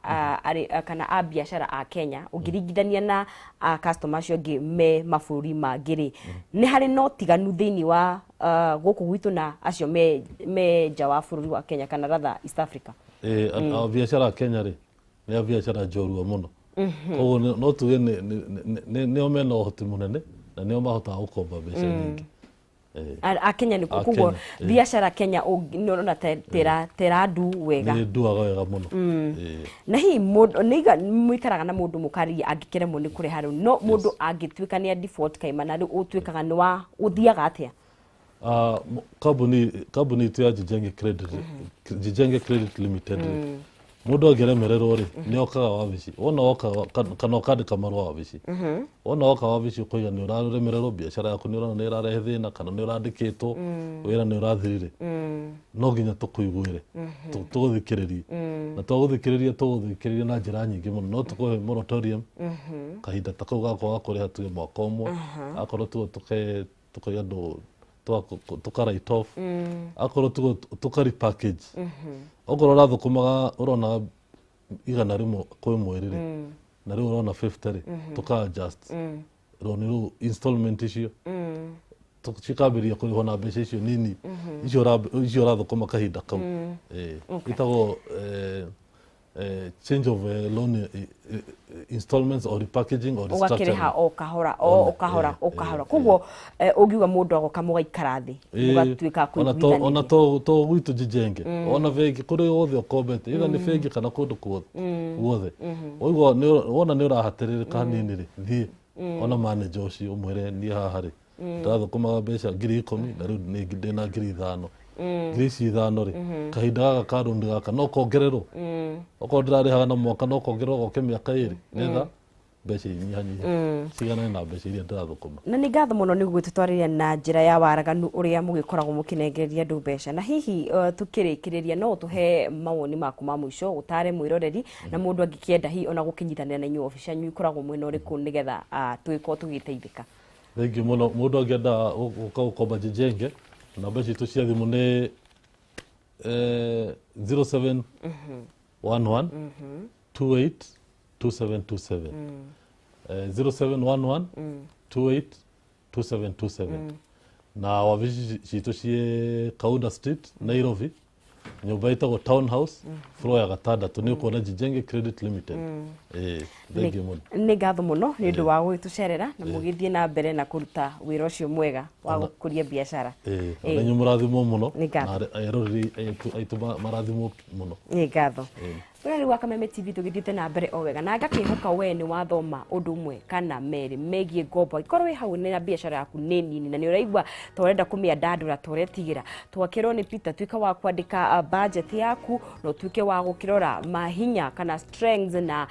kana a biacara a Kenya, ũngĩringithania na customer acio angĩ me mabũrũri mangĩ rĩ, nĩ harĩ na ũtiganu thĩinĩ wa gũkũ gwitũ na acio me nja wa bũrũri wa Kenya, kana rather East Africa? Ĩĩ, a biacara a Kenya rĩ, nĩ a biacara njorua mũno, koguo no tuge nĩo mena ũhoti mũnene na nĩo mahotaga gũkomba mbeca nyingĩ. Ĩĩ. A Kenya nĩ A koguo Kenya, ĩĩ. Biacara Kenya nĩ ũrona tera ndu wega? Nĩ nduaga wega mũno. Ĩĩ. Na hihi mũndũ nĩiga mũikaraga na mũndũ mũkarĩria angĩkĩremwo nĩ kũrĩha rĩu, no mũndũ angĩtuĩka nĩ a default kaimana rĩu, ũtuĩkaga nĩ wa ũthiaga atĩa? Kambuni itũ ya Jijenge Credit Limited rĩ, mũndũ angĩremererwo rĩ, nĩ okaga wabici. Wona woka kana ũkandĩka marũa wabici, wona woka wabici ũkoiga nĩ ũraremererwo, biacara yaku nĩ ũrona nĩ ĩrarehe thĩna, kana nĩ ũrandĩkĩtwo wĩra nĩ ũrathirire, no nginya tũkũiguĩre, tũgũthikĩrĩrie, na twagũthikĩrĩria tũgũthikĩrĩria na njĩra nyingĩ mũno. No tũkũhe moratorium kahinda ta kau ga kwaga kũrĩha, tuge mwaka ũmwe, akorwo tugo tũkaiga andũ tũka write off, akorwo tugo tũka repackage, okorwo ũrathũkũmaga ũrona 100 kwĩ mweri rĩ, na rĩu ũrona 50 rĩ, tũka adjust roni rũu, installment icio cikambĩrĩria kũrĩhwo na mbeca icio nini icio icio ũrathũkũma kahinda kau. Ĩĩ. Ĩtagwo change of loan installments or repackaging or restructuring. Ũgakĩrĩha o kahora o Ona, kahora ĩĩ, o kahora. Ĩĩ. Koguo ũngiuga mũndũ agoka mũgaikara thĩ Ĩĩ, mũgatuĩka ona to ona kũiguithanĩria? to gwitũ Jijenge, ona bengi, kũrĩ wothe ũkombete, either nĩ bengi kana kũndũ kuothe guothe, waigua wona nĩ ũrahatĩrĩrĩka hanini rĩ, thiĩ ona manager ũcio ũmwĩre, niĩ haha rĩ, ndĩrathũkũmaga mbeca 10,000 na rĩu ndĩna 5,000, ngiri ici ithano rĩ, kahinda gaka ka rũni gaka no kongererwo, okorwo ndĩrarĩhaga na mwaka no kongererwo goke mĩaka 2, nĩgetha mbeca inyihanyihe ciganane na mbeca iria ndĩrathũkũma. Na nĩ ngatho mũno nĩ gũgĩtũtwarĩria na njĩra ya waraganu ũrĩa mũgĩkoragwo mũkĩnengereria andũ mbeca. Na hihi tukĩrĩkĩrĩria, no ũtũhe mawoni maku ma mũico, ũtare mwĩroreri, na mũndũ angĩkĩenda hihi ona gũkĩnyitanĩra na inyuĩ, obici yanyu ikoragwo mwena ũrĩkũ, nĩgetha tũgĩkorwo tũgĩteithĩka? Thengiũ mũno. Mũndũ angĩenda gũka gũkomba Jijenge, namba citũ cia thimũ nĩ 0711 28 2727, 0711 28 2727, na wabici citũ ciĩ Kaunda Street, Nairobi, nyũmba ĩtagwo Town House, floor ya gatandatũ, nĩ ũkuona Jijenge Credit Limited. Ĩĩ, thengiũ mũno. Nĩ ngatho mũno nĩ ũndũ wa gũgĩtũcerera, na mũgĩthiĩ na mbere na kũruta wĩra ũcio mwega wa gũkũria biacara. Ĩĩ, ona inyuĩ mũrathimwo mũno. Nĩ ngatho. Na eroreri aitũ marathimwo mũno. Nĩ ngatho. Rĩu wa Kameme TV tũgĩthiĩte na mbere o wega, na ngakĩhoka we nĩ wathoma ũndũ ũmwe kana merĩ megiĩ ngombo. Angĩkorwo wĩ hau na biacara yaku nĩ nini na nĩ ũraigua ta ũrenda kũmĩandandũra, ta ũretigĩra, twakĩrwo nĩ Peter, tuĩka wa kwandĩka budget yaku na ũtuĩke wa gũkĩrora mahinya kana strengths na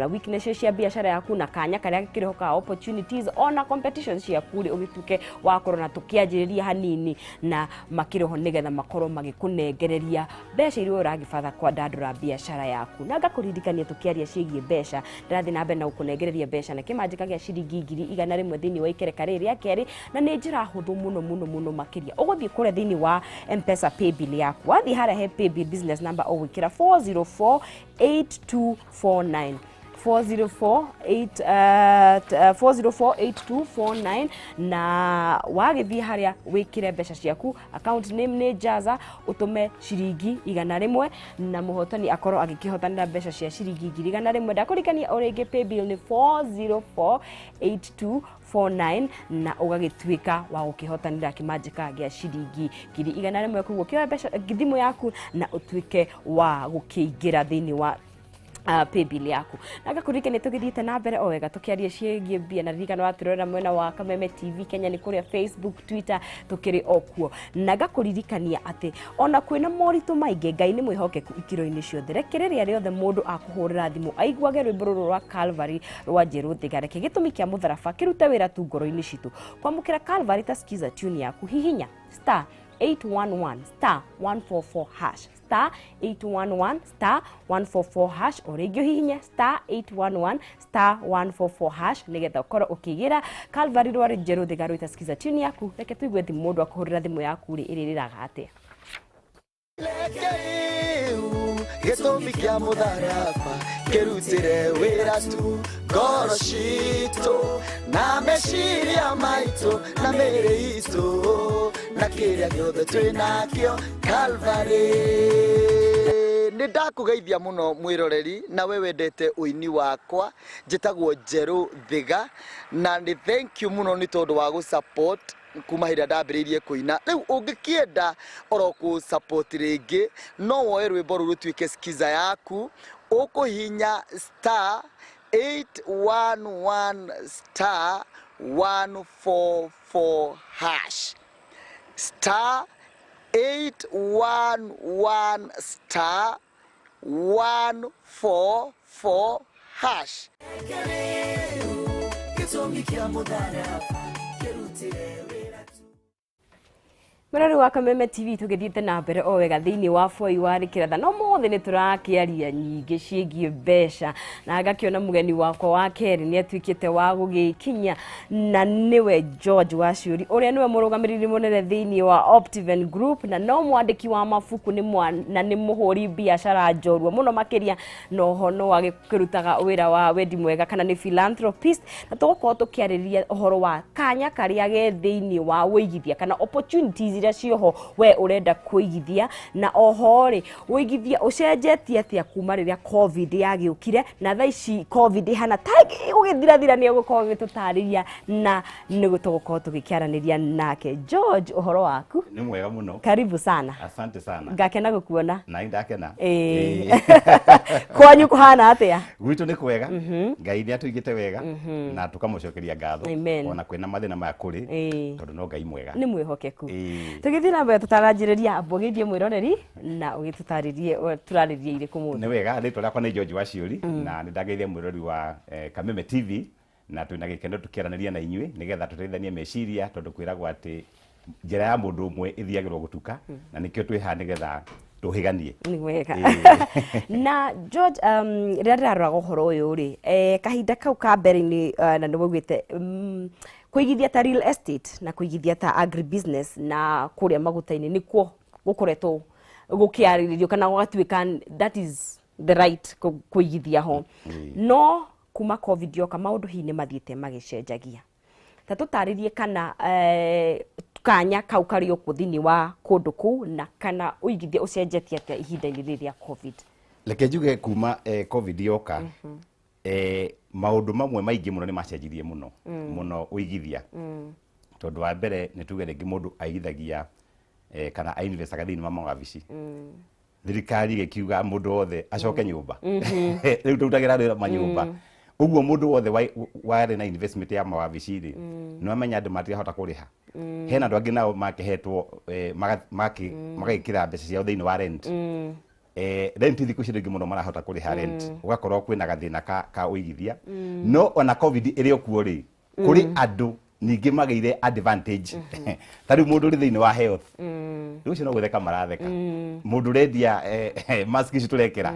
weaknesses cia biacara yaku, na kanya karĩa gakĩrĩ ka opportunities, ona competitions ciaku rĩ, ũgĩtuĩke wa kũrora tũkĩanjĩrĩria hanini na makĩrĩ ho, nĩgetha makorwo magĩkũnengereria mbeca iria ũragĩbatara kwandandũra biacara yaku. Na ngakũririkania, tũkĩaria ciĩgiĩ mbeca, ndĩrathiĩ na mbere na gũkũnengereria mbeca na kĩmanjĩka gĩa ciringi 100,000 thĩinĩ wa ikereka rĩrĩ rĩa kerĩ, na nĩ njĩra hũthũ mũno mũno mũno makĩria. Ũgũthiĩ kũrĩa thĩinĩ wa M-Pesa paybill yaku, wathiĩ harĩa he paybill business number, ũgwĩkĩra 4048249, 4048249, na wagĩthiĩ harĩa wĩkĩre mbeca ciaku, account name nĩ Jaza, ũtũme ciringi 100, na mũhotani akorwo agĩkĩhotanĩra mbeca cia ciringi 100,000. Ndakũririkania o rĩngĩ, paybill nĩ 4048249, na ũgagĩtuĩka wa gũkĩhotanĩra kĩmanjĩka gĩa ciringi 100,000. Koguo kĩoya mbeca thimũ yaku na ũtuĩke wa gũkĩingĩra thĩinĩ wa Paybill yaku na ngakũririkania tũgĩthiĩte na mbere o wega tũkĩaria ciĩgiĩ mbia. Na ririkana watũrorera mwena wa Kameme TV Kenya nĩ kũrĩa Facebook, Twitter, tũkĩrĩ o kuo. Na ngakũririkania atĩ ona kwĩna moritũ maingĩ, Ngai nĩ mwĩhokeku ikĩro-inĩ ciothe. Reke rĩrĩa rĩothe mũndũ akũhũrĩra thimũ aiguage rwĩmbo rũrũ rwa Calvary rwa Njerũ Thiga, reke gĩtũmi kĩa mũtharaba kĩrute wĩra tu ngoro-inĩ citũ. Kwamũkĩra Calvary ta skiza tune yaku, hihinya star 811 star 144 hash, star 811 star 144 hash, o rĩngĩ ũhihinye star 811 star 144 hash nĩgetha ũkorwo ũkĩgĩra Calvary rwa Njerũ Thiga rwĩta skiza tune yaku. Reke tũigue thimũ, mũndũ akũhũrĩra thimũ yaku rĩ, ĩrĩrĩraga atĩa? Reke gĩtũmi kĩa mũtharaba kĩrutĩre wĩra tu ngoro citũ na meciria maitũ na mĩĩrĩ itũ na kĩrĩa gĩothe twĩ nakĩo Calvary. Nĩ ndakũgeithia mũno mwĩroreri na we wendete ũini wakwa. Njĩtagwo Njerũ Thiga na nĩ thank you mũno nĩ tondũ wa gũ support kuma hĩndĩ ĩrĩa ndambĩrĩirie kũina. Rĩu ũngĩkĩenda oro kũ support rĩngĩ, no woe rwĩmbo rũu rũtuĩke skiza yaku. Ũkũhinya star 811 star 144 hash, star 811 star 144 hash. Gĩtũmi kĩa mũtharaba kĩrutĩre wĩra tu. Mwĩrori wa Kameme TV, tũgĩthiĩte na mbere o wega thĩinĩ wa boi wa rĩkĩratha no mothe nĩ tũrakĩaria nyingĩ ciĩgiĩ mbeca, na ngakĩona mũgeni wakwa wa kerĩ nĩ atuĩkĩte wa gũgĩkinya, na nĩwe George Waciũri, ũrĩa nĩwe mũrũgamĩrĩri mũnene thĩinĩ wa Optiven Group, na no mwandĩki wa mabuku nĩ na nĩ mũhũri biacara njorua mũno makĩria, na oho no agĩkĩrutaga wĩra wa wendi mwega kana nĩ philanthropist. Na tũgũkorwo tũkĩarĩrĩria ũhoro wa kanya karĩa ge thĩinĩ wa wĩigithia kana opportunities iria cioho we ũrenda kũigithia, na oho rĩ, ũigithia ũcenjetie atĩa kuma rĩrĩa COVID yagĩũkire, na thaa ici COVID ĩhana ta ĩgũgĩthirathira. Nĩ egũkorwo agĩtũtarĩria na nĩ tũgũkorwo tũgĩkĩaranĩria nake. George, ũhoro waku? Nĩ mwega mũno. Karibu sana. Asante sana. Ngakena gũkuona. Na ndakena. Kwanyu kũhana atĩa? Gwitũ nĩ kwega. Ngai nĩ atũigĩte wega na tũkamũcokeria ngatho ona kwĩna mathĩna maya kũrĩ, tondũ no Ngai mwega. Nĩ mwĩhokeku. Tũgĩthiĩ na mbere, tũtaranjĩrĩria, amba ũgeithie mwĩroreri na ũgĩtũtarĩrie tũrarĩria irĩkũ mũthĩ. Nĩ wega, rĩtwa rĩakwa nĩ George Waciũri na nĩ ndageithia mwĩrori wa Kameme TV, na twĩna gĩkeno tũkĩaranĩria na inyuĩ nĩgetha tũteithanie meciria, tondũ kwĩragwo atĩ njĩra ya mũndũ ũmwe ĩthiagĩrwo gũtuka, na nĩkĩo twĩ haha nĩgetha tũhĩganie. Nĩ wega. Na George, rĩrĩa ndĩraroraga ũhoro ũyũ rĩ, kahinda kau ka mbere-inĩ, na nĩ waugĩte kũigithia ta real estate na kũigithia ta agribusiness na kũrĩa maguta-inĩ nĩkuo gũkoretwo gũkĩarĩrĩrio kana gũgatuĩka that is the right kũigithia ho. No kuma COVID yoka, maũndũ hihi nĩ mathiĩte magĩcenjagia. Ta tũtarĩrie kana kanya kau karĩ okuo thĩinĩ wa kũndũ kũu, na kana ũigithia ũcenjetie atĩa ihinda-inĩ rĩrĩ rĩa COVID? Reke njuge kuma COVID yoka, maũndũ mamwe maingĩ mũno nĩ macenjirie mũno mũno ũigithia, tondũ wa mbere nĩ tuge rĩngĩ mũndũ aigithagia kana ainvestaga thĩinĩ wa mawabici. Thirikari ĩgĩkiuga mũndũ wothe acoke nyũmba, rĩu tũrutagĩra wĩra manyũmba. Ũguo mũndũ wothe warĩ na investment ya mawabici rĩ, nĩ wamenya andũ matirahota kũrĩha. Hena andũ angĩ nao makĩhetwo magekĩra mbeca ciao thĩinĩ wa rent. Rent thikũ ici rĩngĩ mũno marahota kũrĩha rent, ũgakorwo kwĩna gathĩna ka ũigithia. No ona COVID ĩrĩ o kuo rĩ, kũrĩ andũ ningĩ magĩire advantage. Ta rĩu mũndũ ũrĩ thĩinĩ wa health, rĩu ũcio no gũtheka maratheka. Mũndũ ũrendia mask ici tũrekĩra,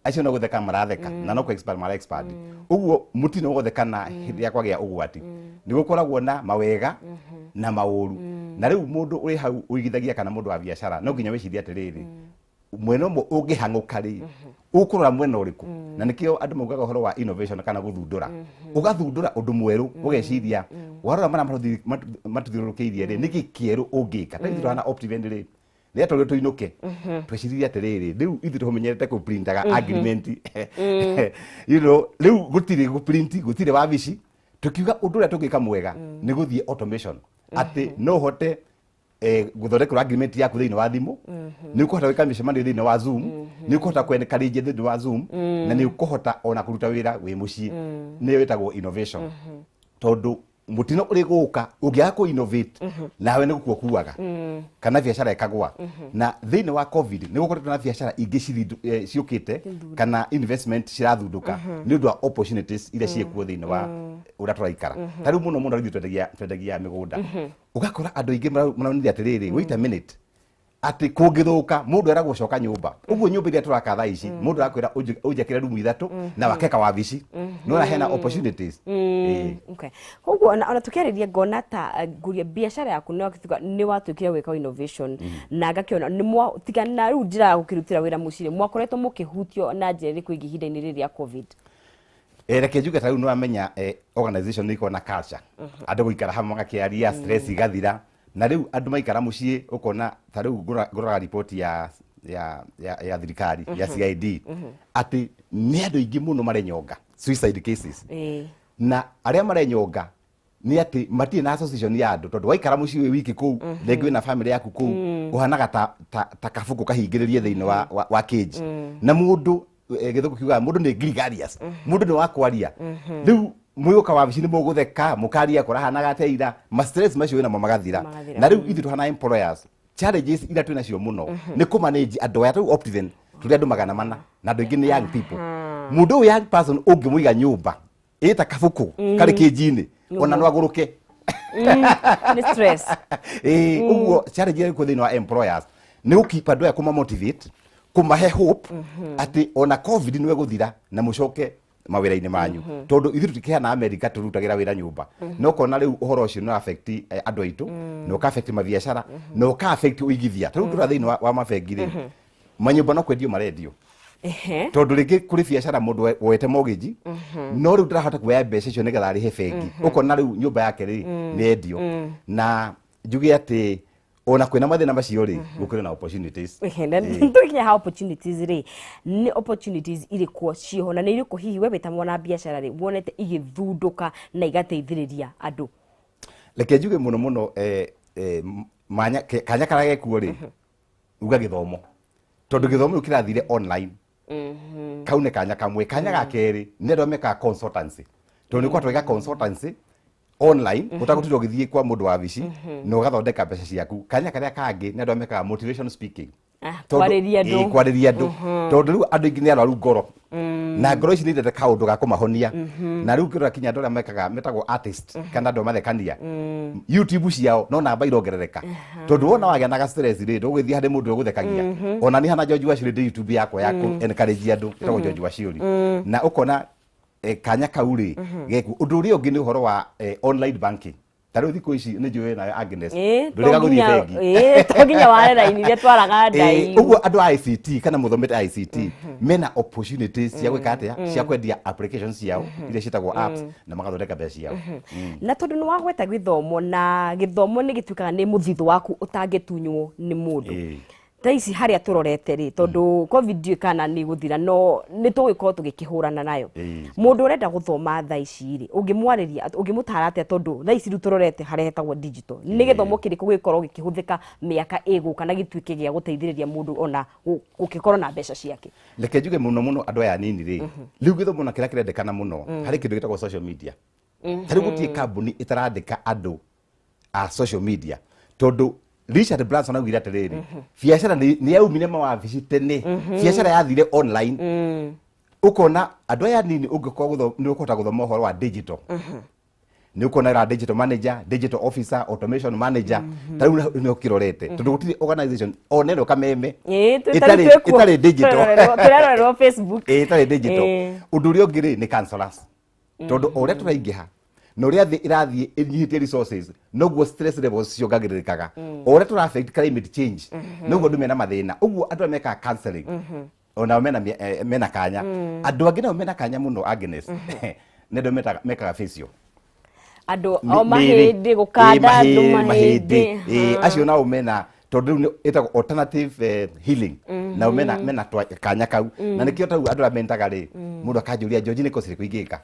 acio no gũtheka maratheka na no kũ expand mara expand. Ũguo mũtino wothe kana hĩndĩ ĩrĩa kwagĩa ũgwati nĩ gũkoragwo na mawega na maũru. Na rĩu mũndũ ũrĩ hau ũigithagia kana mũndũ wa biacara no nginya wĩcirie atĩrĩrĩ, mwena ũmwe ũngĩhang'ũka rĩ, ũkũrora mwena ũrĩkũ? Na nĩkĩo andũ maugaga ũhoro wa innovation kana gũthundũra, ũgathundũra ũndũ mwerũ, ũgeciria warora marĩa matũthiũrũrũkĩirie rĩ, nĩkĩ kĩerũ ũngĩka? Ta ithuĩ tũhana Optiven rĩ, rĩrĩa twarirwo tũinũke, tweciririe atĩrĩrĩ, rĩu ithuĩ tũmenyerete kũprintaga agreement, rĩu gũtirĩ gũprint, gũtirĩ wabici. Tũkiuga ũndũ ũrĩa tũngĩka mwega nĩ gũthiĩ automation, atĩ no ũhote Gũthondekerwo agreement yaku thĩinĩ wa thimũ, nĩ ũkũhota gwĩka mĩcemanio thĩinĩ wa Zoom, nĩ ũkũhota kwenkarĩnjia thĩinĩ wa Zoom, na nĩ ũkũhota ona kũruta wĩra wĩ mũciĩ. Nĩyo ĩtagwo innovation, tondũ mũtino ũrĩ gũka ũngĩaga kũ innovate nawe nĩ gũkua kuaga kana biacara ĩkagwa. Na thĩinĩ wa COVID nĩ gũkoretwo na biacara ingĩ ciũkĩte kana investment cirathundũka nĩ ũndũ wa opportunities iria ciĩkuo thĩinĩ wa ũrĩa tũraikara. Ta rĩu mũno mũno ithuĩ twendagia mĩgũnda, ũgakora andũ aingĩ maronire atĩrĩrĩ, wait a minute, atĩ kũngĩthũka mũndũ eragwo coka nyũmba. Ũguo nyũmba iria tũraka thaa ici, mũndũ arakwĩra ũnjakĩre rumu ithatũ na wake kawabici. Nĩwona hena opportunities. Ĩĩ. Okay. Koguo ona tukiarĩria ngona ta nguria biacara yaku nĩ watuĩkire gwĩka innovation na ngakĩona nĩ mwa tiga na rĩu njĩra ya gũkĩrutĩra wĩra mũciĩ, mwakoretwo mũkĩhutio na njĩra ĩrĩkũ ĩngĩ ihinda-inĩ rĩrĩ rĩa COVID? Reke njuge ta rĩu nĩ wamenya organization nĩ ikoragwo na culture, andũ gũikara hamwe magakĩaria, stress igathira. Na rĩu andũ maikara mũciĩ, ũkona ta rĩu ngũroraga ripoti ya thirikari ya CID atĩ nĩ andũ aingĩ mũno marenyonga, suicide cases. Na arĩa marenyonga nĩ atĩ matirĩ na association ya andũ, tondũ waikara mũciĩ wĩ wiki kũu, rĩngĩ wĩna family yaku kũu, ũhanaga ta kabuku kahingĩrĩrie thĩinĩ wa cage. Na mũndũ, gĩthũngũ kiugaga mũndũ nĩ gregarious, mũndũ nĩ wa kwaria. Rĩu mwĩgũka wabici nĩ mũgũtheka, mũkaria kũrahanaga atĩa ira, ma stress macio wĩnamo magathira. Magathira. Na rĩu ithuĩ tũhana employers, challenges iria twĩ nacio mũno nĩ kũmanage andũ aya. Rĩu Optiven tũrĩ andũ 400 na andũ aingĩ nĩ young people. Mũndũ ũyũ, young person, ũngĩmũiga nyũmba ĩta kabuku karĩ kĩnji-inĩ, ona no agũrũke. Nĩ stress. Ĩĩ, ũguo challenge ĩrĩa ĩkuo thĩinĩ wa employers nĩ gũkeep andũ aya, kũma motivate, kũmahe hope atĩ ona COVID nĩ ĩgũthira na mũcoke mawĩra-inĩ manyu, tondũ ithuĩ tũtikĩhana America tũrutagĩra wĩra nyũmba. No ũkona rĩu ũhoro ũcio nĩ affect andũ aitũ, na ũka affect mabiacara, na ũka affect ũigithia. Ta rĩu tũra thĩinĩ wa mabengi rĩ, manyũmba no kwendio marendio, tondũ rĩngĩ kũrĩ biacara mũndũ woete mortgage, no rĩu ndarahota kuoya mbeca icio nĩgetha arĩhe bengi. Ũkona rĩu nyũmba yake rĩ nĩ endio. Na njuge atĩ ona kwĩna mathĩna macio rĩ, gũkĩrĩ na opportunities. Ehe, na tũkinya ha opportunities rĩ, nĩ opportunities irĩkũ ciĩho na nĩ irĩkũ hihi we wĩ ta mwana biacara rĩ wonete igĩthundũka na igateithĩrĩria andũ? Reke njuge mũno mũno kanya karĩa gekuo rĩ, uga gĩthomo, tondũ gĩthomo rĩu kĩrathire online. Kau nĩ kanya kamwe. Kanya ga kerĩ nĩ andũ arĩa mekaga consultancy, tondũ nĩ ũkũhota gwĩka consultancy online ũtagũtinda ũgĩthiĩ kwa mũndũ wa wabici na ũgathondeka mbeca ciaku. Kanya karĩa kangĩ nĩ andũ arĩa mekaga motivation speaking. Kwarĩria andũ. Ĩĩ, kwarĩria andũ, tondũ rĩu andũ aingĩ nĩ arwaru ngoro, na ngoro ici nĩ irenda kaũndũ ga kũmahonia. Na rĩu kĩrora kinya andũ arĩa mekaga metagwo artist kana andũ a mathekania, YouTube ciao no namba irongerereka, tondũ wona wagĩa na ga stress rĩ, ndũgũgĩthiĩ harĩ mũndũ ũgũthekagia. Ona niĩ hana George Wachiuri ndĩ YouTube yakwa ya kũ encourage andũ, ĩtagwo George Wachiuri, na ũkona kanya kau rĩ geku. Ũndũ ũrĩa ũngĩ nĩ ũhoro wa online banking. Ta rĩu thikũ ici nĩ njũĩ nawe Agnes ndũrĩga gũthiĩ bengi. Ĩĩ, to nginya ware raini iria twaraga ndai. Ũguo andũ a ICT kana mũthomete ICT mena opportunities cia gwĩka atĩa, cia kwendia applications ciao iria ciĩtagwo apps na magathondeka mbeca ciao. Na tondũ nĩ wagweta gĩthomo, na gĩthomo nĩ gĩtuĩkaga nĩ mũthithũ waku ũtangĩtunywo nĩ mũndũ. Thaa ici harĩa tũrorete rĩ, tondũ COVID ndiũĩ kana nĩ gũthira, no nĩ tũgũgĩkorwo tũgĩkĩhũrana nayo. Mũndũ ũrenda gũthoma thaa ici rĩ, ũngĩmwarĩria, ũngĩmũtara atĩa? Tondũ thaa ici rĩu tũrorete harĩa hetagwo digital, nĩ gĩthomo kĩrĩkũ gĩgũkorwo gĩkĩhũthĩka mĩaka ĩgũka na gĩtuĩke gĩa gũteithĩrĩria mũndũ ona gũgĩkorwo na mbeca ciake? Reke njuge mũno mũno andũ aya anini rĩ, rĩu gĩthomo na kĩrĩa kĩrendekana mũno harĩ kĩndũ gĩtagwo social media. Ta rĩu gũtirĩ kambuni ĩtarandĩka andũ a social media, tondũ Richard Branson augire atĩrĩrĩ, biacara nĩ yaumire mawabici tene, biacara yathire online. Ũkona andũ aya anini ũngĩkorwo nĩ ũkũhota gũthoma ũhoro wa digital, nĩ ũkuona ra digital manager, digital officer, automation manager. Ta rĩu nĩ ũkĩrorete, tondũ gũtirĩ organization ona ĩno kameme ĩtarĩ digital. Tũrerorerwo Facebook. Ĩĩ, ĩtarĩ digital. Ũndũ ũrĩa ũngĩ rĩ nĩ counselors, tondũ o ũrĩa tũraingĩha na ũrĩa thĩ ĩrathiĩ ĩnyihĩtie resources, noguo stress levels ciongagĩrĩrĩkaga. O ũrĩa tũra affect climate change, noguo andũ mena mathĩna. Ũguo andũ arĩa mekaga counseling onao mena kanya. Andũ angĩ nao mena kanya mũno, Agnes, nĩ andũ mekaga facial. Andũ o mahĩndĩ, gũkanda andũ mahĩndĩ. Ĩĩ, acio nao mena Tondũ rĩu ĩtagwo alternative healing. Nao mena kanya kau. Na nĩkĩo tarĩu andũ arĩa mentaga rĩ, mũndũ akanjũria, George, nĩ course ĩrĩkũ ingĩka?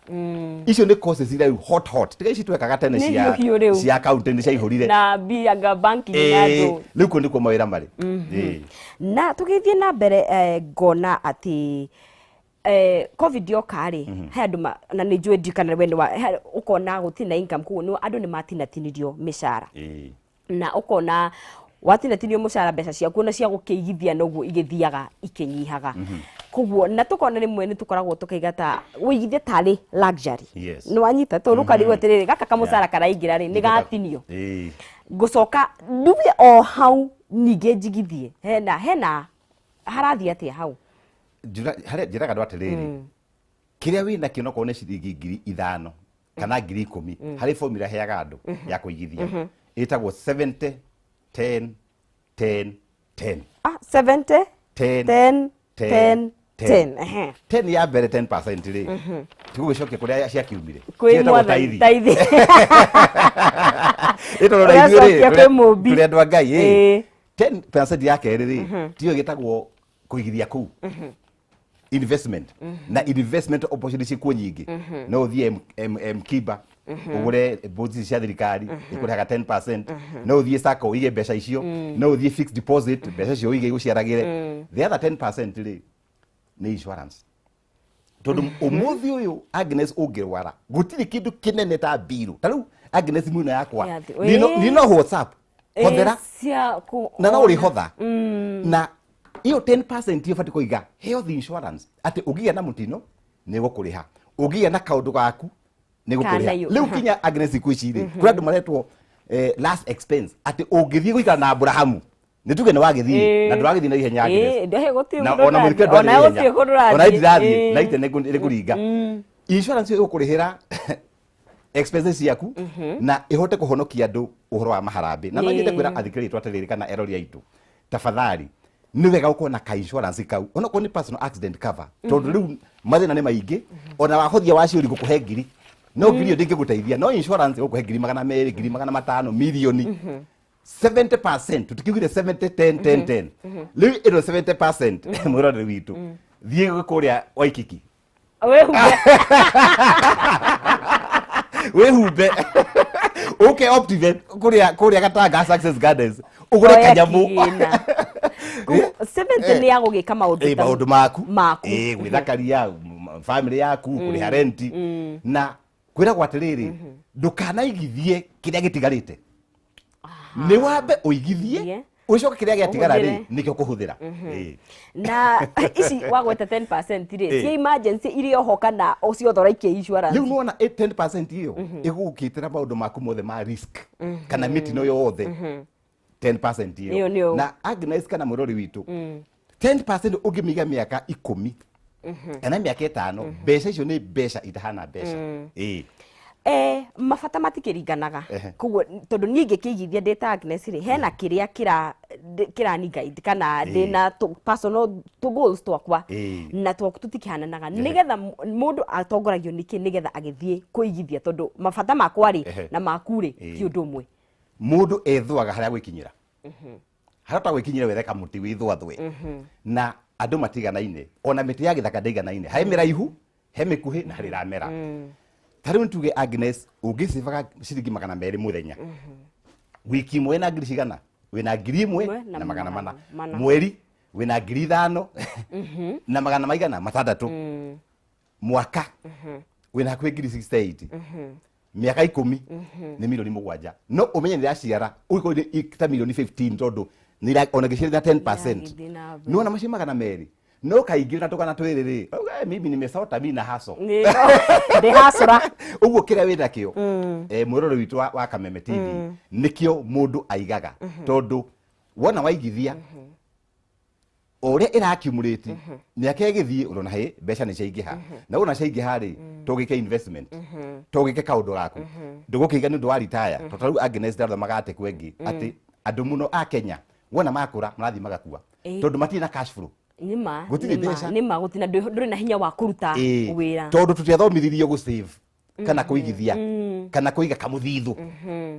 Icio nĩ courses iria rĩu hot hot. Tiga ici twekaga tene. Nĩ cia hiũ hiũ rĩu. Cia accountant ciaihũrire. Na bianga banking na andũ. Rĩu kũu nĩkuo mawĩra marĩ. Na tũgĩthiĩ na mbere, ngona atĩ COVID yoka rĩ, he andũ na nĩ njũĩ ndikana we nĩ ũkona gũtirĩ na income, koguo andũ nĩ matinatinirio mĩcara. Na ũkona watinatinio mũcara, mbeca ciaku ona cia gũkĩigithia noguo igĩthiaga ikĩnyihaga. Koguo na tũkona rĩmwe nĩ tũkoragwo tũkaiga ta ũigithia tarĩ luxury. Nĩ wanyita, tondũ ũkarigwo atĩrĩrĩ, gaka kamũcara karaingĩra rĩ, nĩ gatinio, ngũcoka nduge o hau ningĩ njigithie, hena harathiĩ atĩa hau? Harĩa njĩraga andũ atĩrĩrĩ, kĩrĩa wĩ nakĩo nokorwo nĩ ciringi 5,000 kana 10,000, harĩ formula heaga andũ ya kũigithia ĩtagwo 70 10 10 10. Ah, 70 10 10 10 10 10, ehe. 10 ya mbere, 10% rĩ, tigũgĩcokia kũrĩa ciakiumire. Kwĩ Ciĩtagwo Mwathani. taithi. Taithi. Ĩtondũ na ithuĩ rĩ, Ũracokia kwĩ Mũmbi. tũrĩ andũ a Ngai. 10% ya kerĩ rĩ, tiyo gĩtagwo kũigithia kũu investment, na investment opportunity kuo nyingĩ. No ũthiĩ Mkiba ũgũre bonds cia thirikari ikũrĩhaga 10%, no ũthiĩ sacco ũige mbeca icio, no ũthiĩ fixed deposit, mbeca icio ũige igũciaragĩre. The other 10% rĩ, nĩ insurance, tondũ ũmũthĩ ũyũ, Agnes, ũngĩrwara gũtirĩ kĩndũ kĩnene ta mbiru. Ta rĩu, Agnes, mwino yakwa nino WhatsApp hothera. Cia Na no ũrĩhotha na iyo 10% iyo batiĩ kũiga health insurance, atĩ ũngĩgĩa na mũtino nĩ gũkũrĩha, ũngĩgĩa na kaũndũ gaku nĩ gũkũrĩha. Kana Rĩu kinya, Agnes, thikũ ici rĩ, kũrĩ andũ maretwo last expense, atĩ ũngĩthiĩ gũikara na Abrahamu, nĩ tuge nĩ wagĩthiĩ na ndũragĩthiĩ na ihenya, Agnes. Gũtirĩ Na kũndũ ona ũrathiĩ. mũrike ndwathiĩ Ona ihenya. gũtirĩ kũndũ ũrathiĩ. Ona ndirathiĩ na ite nĩ ngũringa. Insurance ĩyo ĩgũkũrĩhĩra expenses ciaku na ĩhote kũhonokia andũ ũhoro wa maharambĩ. Na no nyende kwĩra athikĩrĩria aitũ atĩrĩrĩ, kana erori aitũ, tafadhali, nĩ wega gũkorwo na ka insurance kau, onokorwo nĩ personal accident cover, tondũ rĩu mathĩna nĩ maingĩ. Ona wahothia waciũri gũkũhe ngiri, no ngiri ĩyo ndĩngĩgũteithia, no insurance ĩgũkũhe 200,000, 500,000, mirioni. 70%, tutikiugire 70 10 10 10, rĩu ĩno 70%, mwĩroreri witũ, thiĩ kũrĩa Waikiki, Wĩhumbe. Wĩhumbe, ũke Optiven kũrĩa Gatanga Success Gardens, ũgũre Oya kanyamũ. kĩgĩna. 70 nĩ ya gũgĩka maũndũ maũndũ maku. Maku. Gwĩthakaria family yaku, kũrĩha renti. Na kwĩragwo atĩrĩrĩ, ndũkanaigithie kĩrĩa gĩtigarĩte, nĩ wambe ũigithie, ũcoke kĩrĩa gĩatigara rĩ, Ũhũthĩre. nĩkĩo kũhũthĩra. Na ici wagweta 10% rĩ, cia emergency iria oho kana ciothe ũraikia insurance? Rĩu nĩwona 10% ĩyo ĩgũgũkĩtĩra maũndũ maku mothe ma risk kana mĩtino yothe, 10% Ĩyo ĩyo. nĩyo. Na Agnes kana mũrori witũ, 10% ũngĩmĩiga mĩaka 10 kana mĩaka 5, mbeca icio nĩ mbeca itahana mbeca. Mabata matikĩringanaga. Koguo tondũ niĩ ingĩkĩigithia ndĩ ta Agnes rĩ, hena kĩrĩa kĩrani guide kana ndĩna personal tũ goals twakwa, na twaku tũtikĩhananaga, nĩgetha mũndũ atongoragio nĩkĩ nĩgetha agĩthiĩ kũigithia, tondũ mabata makwa rĩ na maku rĩ ti ũndũ ũmwe. Mũndũ ethũaga harĩa gwĩkinyĩra, harĩa ũtagwĩkinyĩra wethe kamũtĩ wĩthũathũe. Na andũ matiganaine, ona mĩtĩ ya gĩthaka ndĩiganaine, he mĩraihu, he mĩkuhĩ na harĩ ĩramera. Ta rĩu nĩtuge, Agnes, ũngĩcibaga ciringi 200 mũthenya, wiki ĩmwe wĩna ngiri cigana? Wĩna 1,000 Ĩmwe na na 400. 400. Mweri wĩna 5,000 na magana maigana matandatũ. Mwaka wĩna hakuhĩ ngiri 68. Mĩaka 10 nĩ mirioni 7. No ũmenye nĩ iraciara, ũgĩkorwo nĩ ta mirioni 15, tondũ ona gĩciarithia 10%. Ĩragĩthiĩ na mbere. Nĩwona macio 200, no kaingĩ na tũgana twĩrĩ rĩ, auga, "Eh, mimi nimesota, mi na haso." Ndĩhacũra. Ũguo kĩrĩa wĩ nakĩo, mwĩrore witũ wa Kameme TV, nĩkĩo mũndũ aigaga, tondũ wona waigithia o ũrĩa ĩraccumulate, mĩaka ĩgĩthiĩ, ũrona hĩ mbeca nĩ ciaingĩha. Na wona ciaingĩha rĩ, tũgĩke investment, tũgĩke kaũndũ gaku, ndũgũkĩiga nĩ ũndũ wa retire. Tondũ ta rĩu, Agnes, ndathomaga atĩ kwengi atĩ andũ mũno a Kenya wona makũra marathiĩ magakua, tondũ matirĩ na cash flow. Nĩma. Gũtirĩ Nĩma. mbeca. Nĩma gũtirĩ, ndũrĩ na hinya wa kũruta wĩra. Tondũ tũtiathomithirio gũ save. Kana kũigithia kana kũiga kamũthithũ.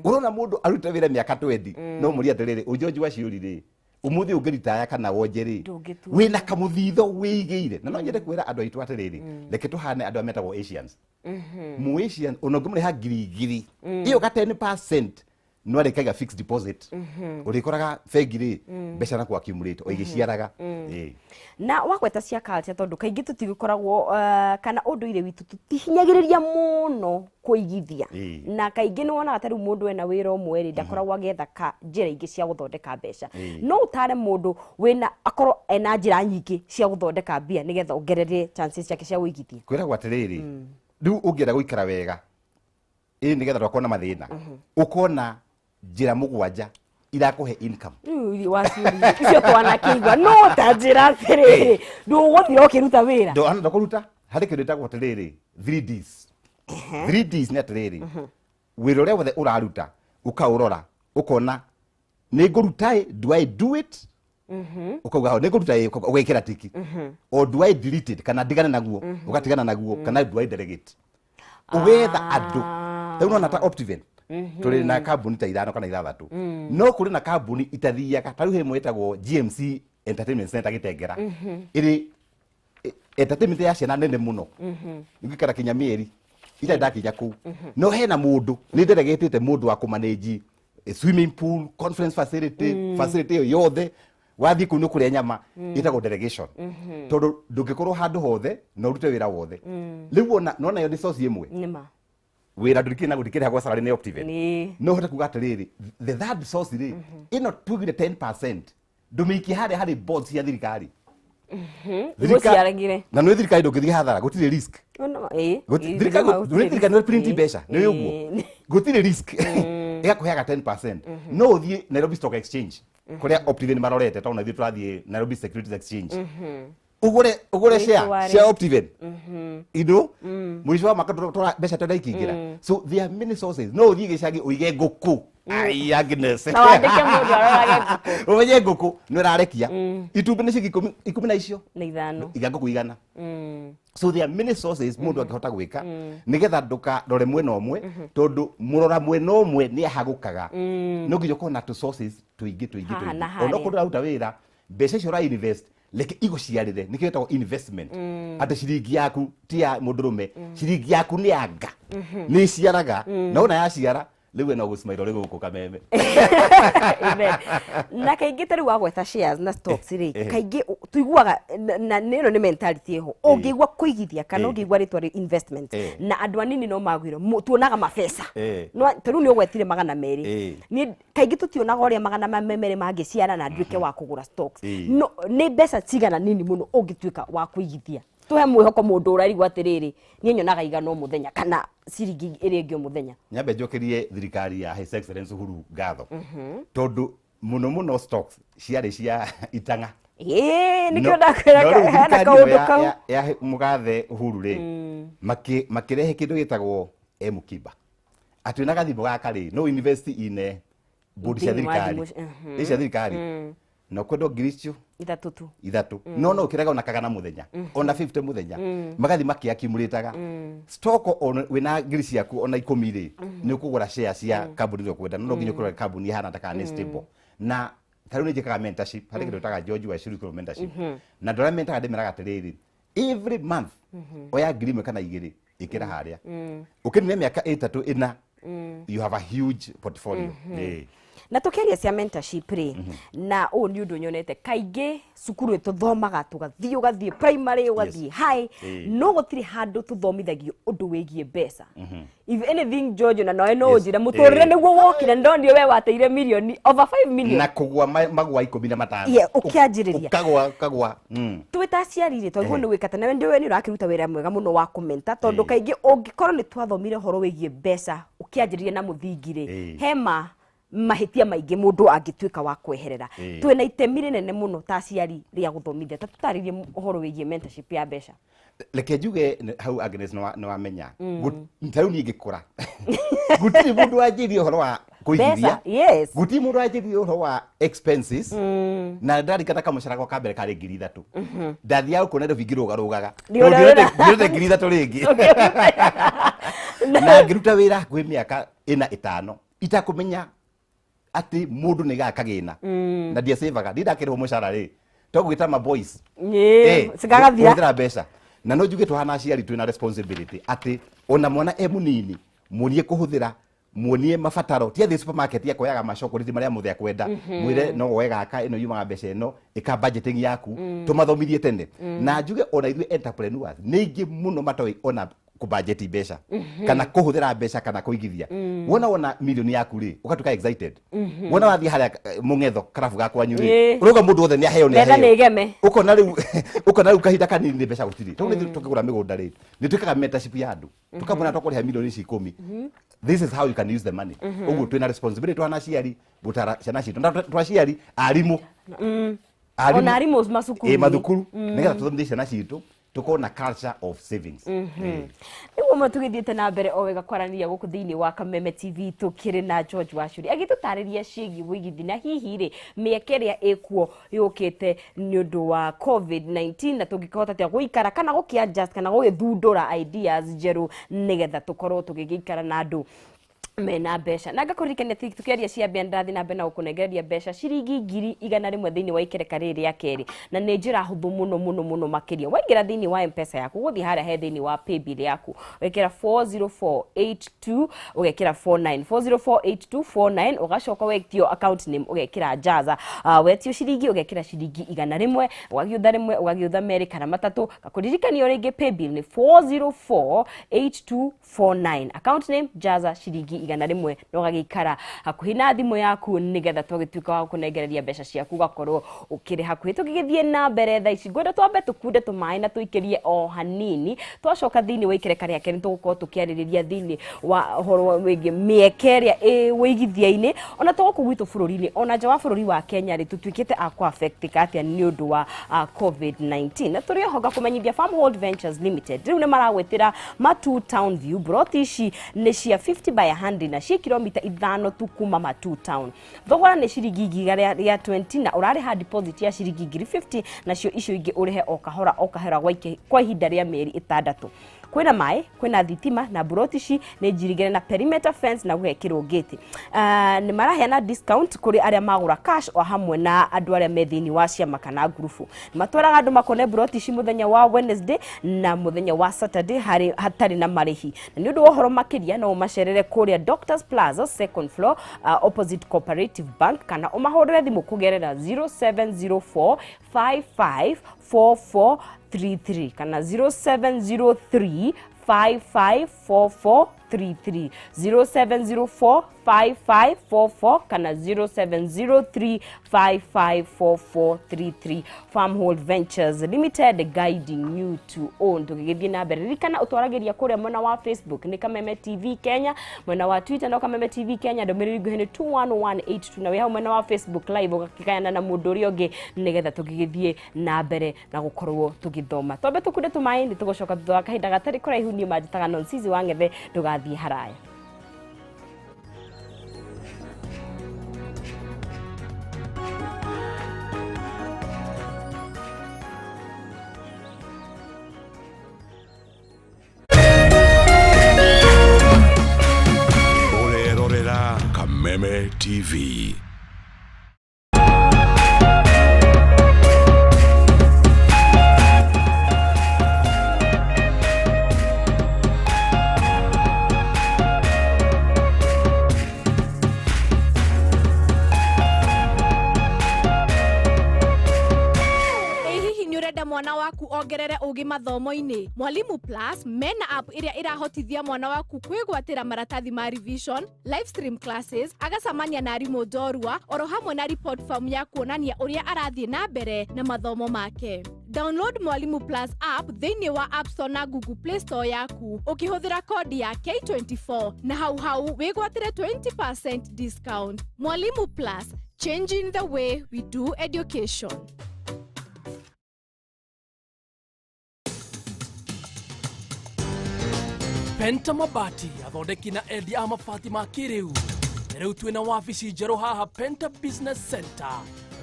Ũrona mũndũ arute wĩra mĩaka 20, no mũrie atĩrĩrĩ, ũnjonji wa ciũri rĩ, ũmũthĩ ũngĩritaya kana wonje rĩ, Ndũngĩtua. Wĩna kamũthitho wĩigĩire. Na no nyende kwĩra andũ aitũ atĩrĩrĩ, reke tũhane andũ arĩa metagwo Asians. Mu Asian ona ũngĩmũrĩha 2,000 ĩyo ka 10% no arĩkaiga fixed deposit, ũrĩkoraga bengi rĩ mbeca na accumulate o igĩciaraga. Ĩĩ. Na wagweta cia culture, tondũ kaingĩ tũtigĩkoragwo kana ũndũire witũ tũtihinyagĩrĩria mũno kũigithia. Na kaingĩ nĩ wonaga ta rĩu mũndũ ena wĩra ũmwe rĩ, ndakoragwo agĩetha ka njĩra ingĩ cia gũthondeka mbeca. No ũtare mũndũ wĩna akorwo ena njĩra nyingĩ cia gũthondeka mbia nĩgetha ongerere chances ciake cia ũigithia? Kwĩragwo atĩrĩrĩ, rĩu ũngĩenda gũikara wega ĩ nĩgetha ndũkona mathĩna, ũkona njĩra mũgwanja irakũhe income. Rĩu waciũria icio twanakĩigua, no ta njĩra atĩrĩrĩ, ndũgũthira ũkĩruta wĩra. Ndũkũruta harĩ kĩndũ ĩtagwo atĩrĩrĩ 3Ds. 3Ds nĩ atĩrĩrĩ, wĩra ũrĩa wothe ũraruta ũkaũrora ũkona nĩ ngũruta ĩ, do I do it, ũkauga hau nĩ ngũruta ĩ, ũgekĩra tiki, or do I delete it, kana ndigane naguo, ũgatigana naguo, kana do I delegate, ũgetha andũ. Rĩu nona ta Optiven tũrĩ na kambuni ta ithano kana ithathatũ, no kũrĩ na kambuni itathiaga. Ta rĩu he ĩmwe ĩtagwo GMC Entertainment Center Gĩtengera, ĩrĩ entertainment ya ciana nene mũno, ingĩikara kinya mĩeri itarĩ ndakinya kũu. No hena mũndũ nĩ nderegetĩte, mũndũ wa kũmanage swimming pool, conference facility, facility ĩyo yothe wathiĩ kũu nĩ kũrĩa nyama, ĩtagwo delegation, tondũ ndũngĩkorwo handũ hothe na ũrute wĩra wothe. Rĩu ona nona ĩyo nĩ source ĩmwe. Nĩma. Wĩra ndũrikire na gũtikĩrĩhagwo salary nĩ Optiven. No hote kuga atĩrĩrĩ, the third source rĩ, ĩno tugire 10% ndũmĩikie harĩa harĩ bonds cia thirikari. Igũciaragire. Na nĩ thirikari ndũngĩthiĩ hathara, gũtirĩ risk. Thirikari nĩ print mbeca nĩ ũguo, gũtirĩ risk, ĩgakũheaga 10%. No ũthiĩ Nairobi Stock Exchange kũrĩa Optiven marorete, tondũ ithuĩ tũrathiĩ Nairobi Securities Exchange, ũgũre share Wĩtware. cia Optiven indo mũico wa mwaka tũra mbeca tenda ikĩingĩra. So there are many sources. No ũthiĩ gĩcagi ũige ngũkũ. Ai Agnes. Na wandĩke mũndũ arorage ngũkũ. Ũmenye ngũkũ nĩ ũrarekia itumbĩ nĩ ciringi ikũmi na icio na ithano. Iga ngũkũ 100. So there are many sources mũndũ angĩhota gwĩka nĩgetha ndũkarore mwena ũmwe, tondũ mũrora mwena ũmwe nĩ ahagũkaga. No nginya ũkorwo na tũ sources tũingĩ tũingĩ Haha na tũingĩ. Onokorwo harĩa. ndũraruta wĩra, mbeca icio ũra invest reke igũciarĩre. Nĩkĩo ĩtagwo investment, atĩ ciringi yaku ti ya mũndũrũme, ciringi yaku nĩ anga nĩ iciaraga, na wona yaciara rĩu ena gũcimaira ũrĩ gũkũ kameme. Amen. Na kaingĩ ta rĩu wagweta shares na stocks rĩ, kaingĩ tuiguaga na ĩno nĩ mentality ĩho, ũngĩigua kũigithia kana ũngĩigua rĩtwa rĩ investment, na andũ anini no magwĩre tuonaga mabesa. No ta rĩu nĩ ũgwetire 200. Niĩ kaingĩ tũtionaga ũrĩa 200 mangĩciara na nduĩke wa kũgũra stocks. No nĩ mbeca cigana nini mũno ũngĩtuĩka wa kũigithia? Tũhe mwĩhoko mũndũ ũrarigwo atĩrĩrĩ, niĩ nyonaga 100 o mũthenya kana ciringi ĩrĩa ĩngĩ o mũthenya. Nyambe njokerie thirikari ya His Excellency Uhuru ngatho, tondũ mũno mũno stocks ciarĩ cia itang'a. Ĩĩ, nĩkĩo No- ndakwĩra no rĩu hena thirikari ĩno kaũndũ kau. ya mũgathe Uhuru rĩ, makĩrehe kĩndũ gĩtagwo M-Kiba, atĩ wĩna gathimũ gaka rĩ, no invest in board cia Thĩinĩ wa thirikari. thimũ Ĩ cia thirikari na ũkwendwo ngiri icio 3 tu. 3, no ũkĩrega ona 100 mũthenya, ona 50 mũthenya, magathi makĩaccumulataga stock. Ona wĩna ngiri ciaku ona 10 rĩ, nĩ ũkũgũra share cia kambuni ĩrĩa ũkwenda, no nginya ũkũrora kambuni ĩhana ta kana nĩ stable. Na ta rĩu nĩ njĩkaga mentorship harĩ kĩndũ ĩtaga George Wachiuri School of Mentorship, na andũ arĩa mentaga ndĩmeraga atĩrĩrĩ, every month oya 1,000 kana 2 ĩkĩra harĩa, ũkĩnina mĩaka 3 4, you have a huge portfolio. Ĩĩ. Na tukiaria cia mentorship rĩ, na ũũ nĩ ũndũ nyonete kaingĩ cukuru tũthomaga, tũgathiĩ ũgathiĩ primary, ũgathiĩ high, no gũtirĩ handũ tũthomithagio ũndũ wĩgiĩ mbeca. If anything, George, na nowe no ũnjĩre mũtũrĩre nĩguo wokire ndonire we wateire mirioni over 5 million Na kũgwa magwa 15. Yeah, ũkĩanjĩrĩria. Ũkagwa ũkagwa. Twĩ ta aciari rĩ, twagĩrĩirwo nĩ gwĩka ta nawe ndĩwe nĩ ũrakĩruta wĩra mwega mũno wa kũmenta, tondũ kaingĩ ũngĩkorwo nĩ twathomire ũhoro wĩgiĩ mbeca ũkĩanjĩrĩria na mũthingi rĩ, hema mahĩtia maingĩ mũndũ angĩtuĩka wa kweherera. Twĩna itemi rĩnene mũno ta aciari rĩa gũthomithia. Ta tũtarĩrie ũhoro wĩgiĩ mentorship ya mbeca. Reke njuge hau Agnes, nĩ wamenya ta rĩu niĩ ngĩkũra gũtirĩ mũndũ wanjĩrire ũhoro wa kũigithia. Mbeca, yes. Gũtirĩ mũndũ wanjĩrire ũhoro wa expenses, na ndarikana kamũcara gakwa ka mbere karĩ 3,000. Ndathiaga gũkũ Nairobi ngĩrũgarũgaga Nĩ ũrĩa ndirete 3,000 rĩngĩ. Na ngĩruta wĩra hakuhĩ mĩaka ĩna ĩtano itakũmenya atĩ mũndũ nĩ gaka kagĩna na ndiacevaga ndindakĩrĩhwo mũcara rĩ to gwĩta ma boys cigagathira kũhũthĩra mbeca. Na no njuge tũhana aciari twĩna responsibility atĩ ona mwana e mũnini muonie kũhũthĩra, muonie mabataro, ti athiĩ supermarket akoyaga macokoriti marĩa mothe akwenda, mwĩre no woe gaka ĩno yumaga mbeca ĩno, ĩka budgeting yaku, tũmathomithie tene. Na njuge ona ithuĩ entrepreneurs nĩ aingĩ mũno matoĩ ona kũbudgeti mbeca kana kũhũthĩra mbeca kana kũigithia. Wona milioni yaku rĩ ũgatuĩka excited, wona wathiĩ harĩa mũng'etho karabu ga kwanyu rĩ ũrauga mũndũ wothe nĩ aheo, nĩ aheo, ũkona rĩu ũkona rĩu kahinda kanini nĩ mbeca gũtirĩ. Tondũ nĩ tũkĩgũra mĩgũnda rĩ nĩ twĩkaga mentorship ya andũ, tũkamwĩra tũkũrĩha milioni ici 10, this is how you can use the money. Ũguo twĩna responsibility twana aciari gũtara ciana citũ, na twa aciari arimũ, ona arimũ macukuru, mathukuru, nĩgetha tũthomithie ciana citũ tukorwo na culture of savings. Nĩguo ma tũgĩthiĩte na mbere o wega kwaranĩria gũkũ thĩinĩ wa Kameme TV tũkĩrĩ na George Wachiuri agĩtũtarĩria ciĩgiĩ wĩigithi na hihi rĩ mĩeke ĩrĩa ĩkuo yũkĩte nĩ ũndũ wa COVID-19 na tũngĩkĩhota atĩa gũikara kana gũkĩ adjust kana gũgĩthundũra ideas njerũ nĩgetha tũkorwo tũgĩgĩikara na andũ mena mbeca. Na ngakũririkania tukiaria cia mbia ndathi na mbere na gũkũnengereria mbeca ciringi 100,000 thĩinĩ wa ikereka rĩrĩ rĩa kerĩ, na nĩ njĩra hũthũ mũno mũno mũno makĩria. Waingĩra thĩinĩ wa M-Pesa yaku gũthiĩ harĩa he thĩinĩ wa paybill yaku wekĩra 40482 ũgekĩra 49 4048249, ũgacoka wetio account name ũgekĩra Jaza, wetio ciringi ũgekĩra ciringi 100, ũgagiũtha rĩmwe ũgagiũtha merĩ kana matatũ. Ngakũririkania o rĩngĩ paybill nĩ 4048249, account name Jaza, ciringi 100, na ũgagĩikara hakuhĩ na thimũ yaku nĩgetha twagĩtuĩka wa gũkũnengereria mbeca ciaku ũgakorwo ũkĩrĩ hakuhĩ. Tũgĩgĩthiĩ na mbere thaa ici ngwenda twambe tũkunde tũmaĩ na tũikĩrie o hanini, twacoka thĩinĩ wa ikereka rĩa kerĩ nĩtũgũkorwo tũkĩarĩrĩria thĩinĩ wa ũhoro wĩgiĩ mĩeke ĩrĩa ĩ wĩigithia-inĩ ona to gũkũ gwitũ bũrũri-inĩ ona nja wa bũrũri wa Kenya rĩ tũtuĩkĩte a kũ affectĩka atĩa nĩ ũndũ wa COVID-19. Na tũrĩ oho ngakũmenyithia Farmhold Ventures Limited rĩu nĩ maragwĩtĩra Matu Town View. Broti ici nĩ cia 50 by 100 na cia kilomita 5 tu kuma Matu Town. Thogora nĩ ciringi 120 na ũrarĩha deposit ya ciringi 50,000, nacio icio ingĩ ũrĩhe o kahora o kahora kwa ihinda rĩa mĩeri 6. Kwĩna maĩ, kwĩna thitima na broti ici nĩ njirigĩre na perimeter fence na gũgekĩrwo gate. Nĩ maraheana discount kũrĩ arĩa magũra cash o hamwe na andũ arĩa me thĩinĩ wa ciama kana ngurubu. Matwaraga andũ makone broti ici mũthenya wa Wednesday na mũthenya wa Saturday harĩ hatarĩ na marĩhi. Na nĩ ũndũ wa ũhoro makĩria no ũmacerere kũrĩa Doctors Plaza second floor, opposite Cooperative Bank, kana ũmahũrĩre thimũ kũgerera 0704 554433 kana 0703 554433, 0704 5544 kana 0703 554433. Farmhold Ventures Limited, guiding you to own. Tũgĩgĩthiĩ na mbere, ririkana ũtwaragĩria kũrĩa mwena wa Facebook nĩ Kameme TV Kenya, mwena wa Twitter no Kameme TV Kenya, ndũmĩrĩri nguhĩ nĩ 21182, na wĩ hau mwena wa Facebook live ũgakĩgayana na mũndũ ũrĩa ũngĩ nĩgetha tũgĩgĩthiĩ na mbere na gũkorwo tũgĩthoma. Twambe tũkunde tũmaĩ nĩ tũgũcoka thutha wa kahinda gatarĩ kũraihu. Niĩ manjĩtaga Nonsizi wa Ng'ethe, ndũgathiĩ haraya. Ũrerorera Kameme TV. Mwana waku ongerere ũgĩ mathomo-inĩ. Mwalimu Plus mena app ĩrĩa ĩrahotithia mwana waku kwĩgwatĩra maratathi ma revision, live stream classes, agacamania na arimũ njorua oro hamwe na report form ya kuonania ũrĩa arathiĩ na mbere na mathomo make. Download Mwalimu Plus app thĩinĩ wa App Store na Google Play Store yaku ũkĩhũthĩra kodi ya K24 na hau hau wĩgwatĩre 20% discount. Mwalimu Plus, changing the way we do education. Penta Mabati athondeki na endia a mabati ma kĩrĩu. Rĩu twĩna wabici njerũ haha Penta Business Center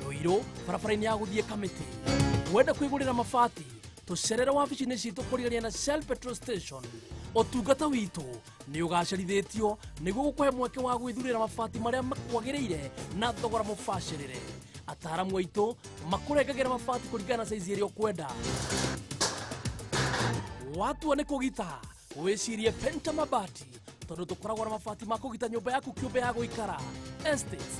Ruiru, barabara-inĩ ya gũthiĩ Kamĩtĩ. Wenda kwĩgũrĩra mabati, tũcerere wabici-inĩ citũ kũrigania na Shell Petrol Station, Ũtungata witũ nĩ ũgacĩrithĩtio nĩguo gũkũhe mweke wa gwĩthurĩra mabati marĩa makwagĩrĩire na thogora mũbacĩrĩre. Ataaramu aitũ makũrengagĩra mabati kũringana na saizi ĩrĩa ũkwenda. Watua nĩ kũgita, wĩcirie Penta Mabati, tondũ tũkoragwo na mabati ma kũgita nyũmba yaku kĩũmbe ya gũikara, estates,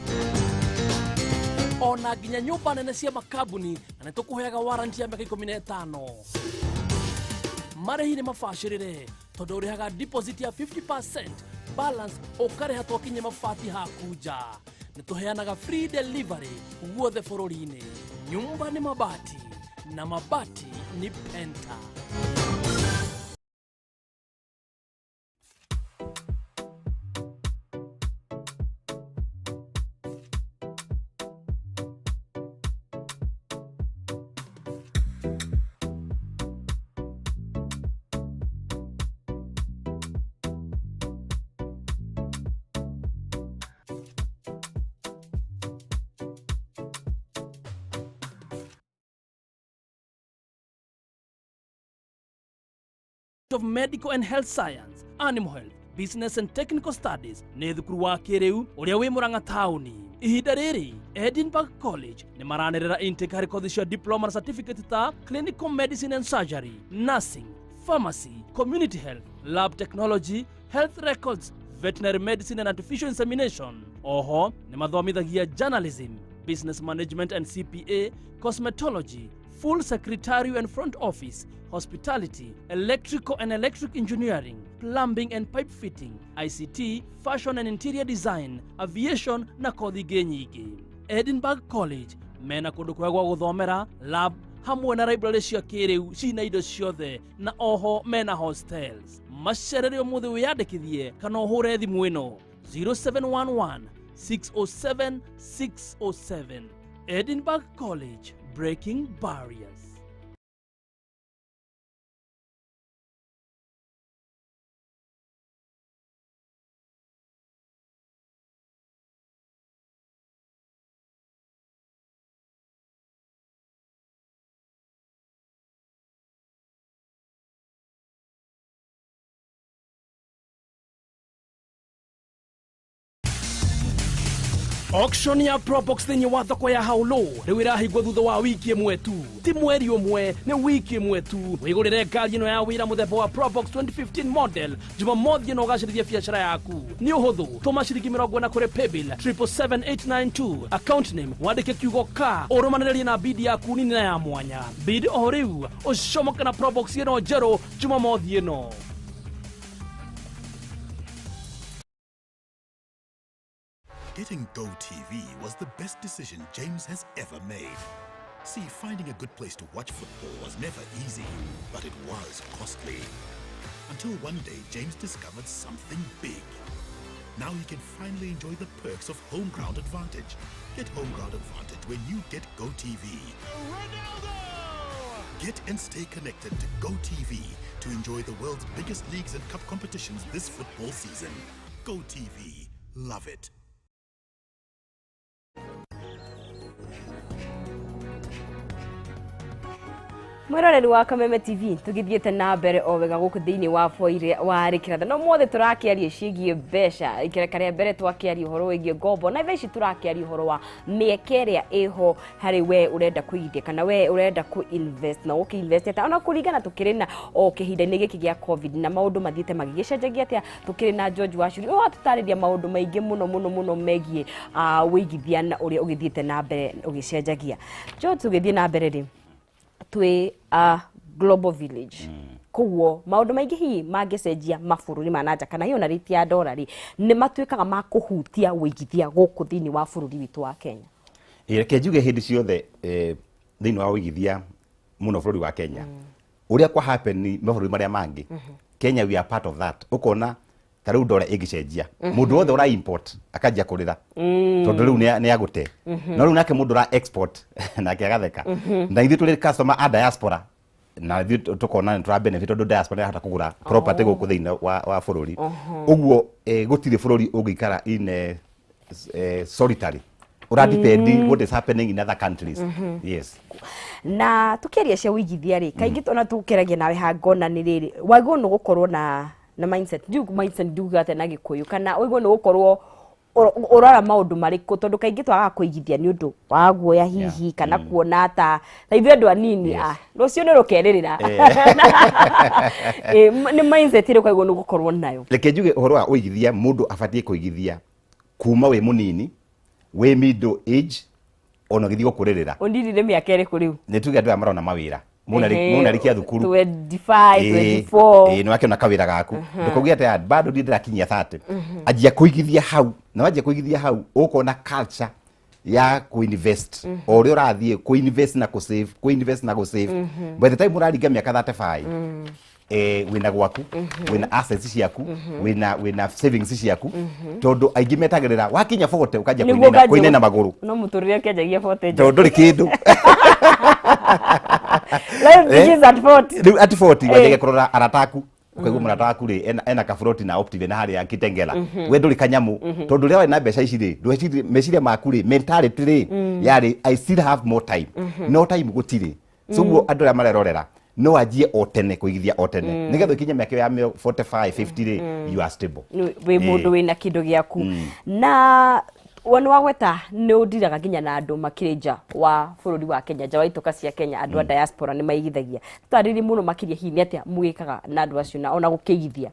ona nginya nyũmba nene cia makambuni, na nĩ tũkũheaga warranty ya mĩaka 15. Marĩhi nĩ mabacĩrĩre tondũ ũrĩhaga deposit ya 50%, balance ũkarĩha twakinyia mabati haku nja. Nĩ tũheanaga free delivery guothe bũrũri-inĩ. Nyumba nĩ mabati na mabati ni Penta. Of Medical and Health Science, Animal Health, Business and Technical Studies nĩ thukuru wa kĩrĩu ũrĩa wĩ Murang'a taũni. Ihinda rĩrĩ Edinburgh College nĩ maranĩrĩra intake harĩ kothi cia diploma na certificate ta Clinical Medicine and Surgery, Nursing, Pharmacy, Community Health, Lab Technology, Health Records, Veterinary Medicine and Artificial Insemination. Oho nĩ mathomithagia Journalism, Business Management and CPA, Cosmetology, Full Secretarial and Front Office, Hospitality, Electrical and Electric Engineering, Plumbing and Pipe Fitting, ICT, Fashion and Interior Design, Aviation na kothi ingĩ nyingĩ. Edinburgh College mena kũndũ kwega gwa gũthomera, lab hamwe na library cia kĩrĩu cina indo ciothe, na oho mena hostels. Macerere ũmũthĩ wĩyandĩkithie kana ũhũre thimũ ĩno 0711 607 607. Edinburgh College, breaking barriers. Auction ya Probox thĩinĩ wa thoko ya Haulu rĩu ĩrahingwo thutha wa wiki ĩmwe tu, ti mweri ũmwe, nĩ wiki ĩmwe tu. Wĩgũrĩre ngari ĩno ya wĩra mũthemba wa Probox 2015 model Jumamothi ĩno, ũgacĩrithie biacara yaku. Nĩ ũhũthũ, tũma ciringi 40 kũrĩ paybill 777892, account name wandĩke kiugo ka, ũrũmanĩrĩrie na bid yaku nini na ya mwanya. Bid o rĩu ũcomoke na Probox ĩno njerũ Jumamothi ĩno. Getting GoTV was the best decision James has ever made. See, finding a good place to watch football was never easy, but it was costly. Until one day, James discovered something big. Now he can finally enjoy the perks of home ground advantage. Get home ground advantage when you get GoTV. Get and stay connected to GoTV to enjoy the world's biggest leagues and cup competitions this football season. GoTV. Love it. Mwiroreri wa Kameme TV, tugithiete na mbere o wega guku thiini wa Boire wa Rikiratha. No mothe turakiaria ciĩgiĩ mbeca. Ikereka rĩa mbere twakiaria ũhoro wĩgiĩ ngombo, na thaa ici turakiaria ũhoro wa mĩeke ĩrĩa ĩho harĩ we ũrenda kũigithia kana we ũrenda kũ invest na ũkĩ invest atĩa, ona kũringana tũkĩrĩ na o kĩhinda-inĩ gĩkĩ gĩa COVID na maũndũ mathiĩte magĩgĩcenjagia atĩa. Tũkĩrĩ na George Wachuri ũyũ watũtarĩria maũndũ maingĩ mũno mũno mũno megiĩ ũigithia na ũrĩa ũgĩthiĩte na mbere ũgĩcenjagia. George, tũgĩthiĩ na mbere rĩ, twĩ a global village, koguo maũndũ maingĩ hihi mangĩcenjia mabũrũri ma nanja kana hihi ona rate ya ndora rĩ, nĩ matuĩkaga ma kũhutia ũigithia gũkũ thĩinĩ wa bũrũri witũ wa Kenya. Ĩ, reke njuge hĩndĩ ciothe thĩinĩ wa ũigithia mũno bũrũri wa Kenya, ũrĩa kwa happen mabũrũri marĩa mangĩ, Kenya we are part of that. Ũkona ta rĩu ndora ĩngĩcenjia, mũndũ wothe ũra import akanjia kũrĩra tondũ rĩu nĩ agũte, no rĩu nake mũndũ ũra export nake agatheka. Na ithuĩ tũrĩ customer a diaspora, na ithuĩ tũkona nĩ tũra benefit tondũ diaspora nĩ ĩrahota kũgũra property gũkũ thĩinĩ wa bũrũri. Ũguo gũtirĩ bũrũri ũngĩikara in solitary, ũra depend what is happening in other countries. Yes. Na tukiaria cia ũigithia rĩ, kaingĩ ona tũkĩaragia nawe ha ngona nĩ rĩrĩ wagĩrĩirwo nĩ gũkorwo na Na mindset ndiu, mindset ndiuga atĩa na Gĩkũyũ, kana ũguo nĩ gũkorwo ũrora maũndũ marĩkũ, tondũ kaingĩ twagaga kũigithia nĩ ũndũ wa guoya hihi, kana kuona ta ithuĩ andũ anini, ah, rũciũ nĩ rũkerĩrĩra. Nĩ mindset ĩrĩkũ aigua nĩ gũkorwo nayo? Reke njuge ũhoro wa ũigithia, mũndũ abatiĩ kũigithia kuma wĩ mũnini, wĩ middle age, ona ũgĩthiĩ gũkũrĩrĩra. Ũnini nĩ mĩaka ĩrĩkũ rĩu? Nĩ tuge andũ aya marona mawĩra, mũndũ arĩkia thukuru. 25, 24. Ĩĩ, nĩ wakĩona kawĩra gaku, ndũkauge atĩ, "Ah, bado ndiĩ ndĩrakinyia 30." Anjia kũigithia hau, na wanjia kũigithia hau, ũkona culture ya kũinvest o ũrĩa ũrathiĩ kũinvest na kũsave, kũinvest na gũsave. By the time ũraringa mĩaka 35, wĩna gwaku, wĩna assets ciaku, wĩna savings ciaku, tondũ aingĩ metagĩrĩra wakinya 40 ũkanjia Nĩguo kũinaina ũkanjia kũinaina magũrũ. No mũtũrĩre ũkĩanjagia 40. Tondũ ndũrĩ kĩndũ. Life begins at 40. Rĩu at 40 wanjagia kũrora arata aku, ũkaigua mũrata waku rĩ ena kaburoti na Optiven na harĩa Kitengela, we ndũrĩ kanyamũ, tondũ rĩrĩa warĩ na mbeca ici rĩ, ndwecirie meciria maku rĩ, mentality rĩ yarĩ, "I still have more time." No time gũtirĩ. So ũguo andũ arĩa marerorera no anjie o tene kũigithia o tene, nĩgetha ũkinye mĩaka ya 45, 50 rĩ, you are stable. Wĩ mũndũ wĩna kĩndũ gĩaku. Na we nĩ wagweta nĩ ũndiraga nginya na andũ makĩrĩ nja wa bũrũri wa Kenya, nja wa itoka cia Kenya, andũ a diaspora nĩ maigithagia. Tũtarĩrie mũno makĩria, hihi nĩ atĩa mwĩkaga na andũ acio na ona gũkĩigithia?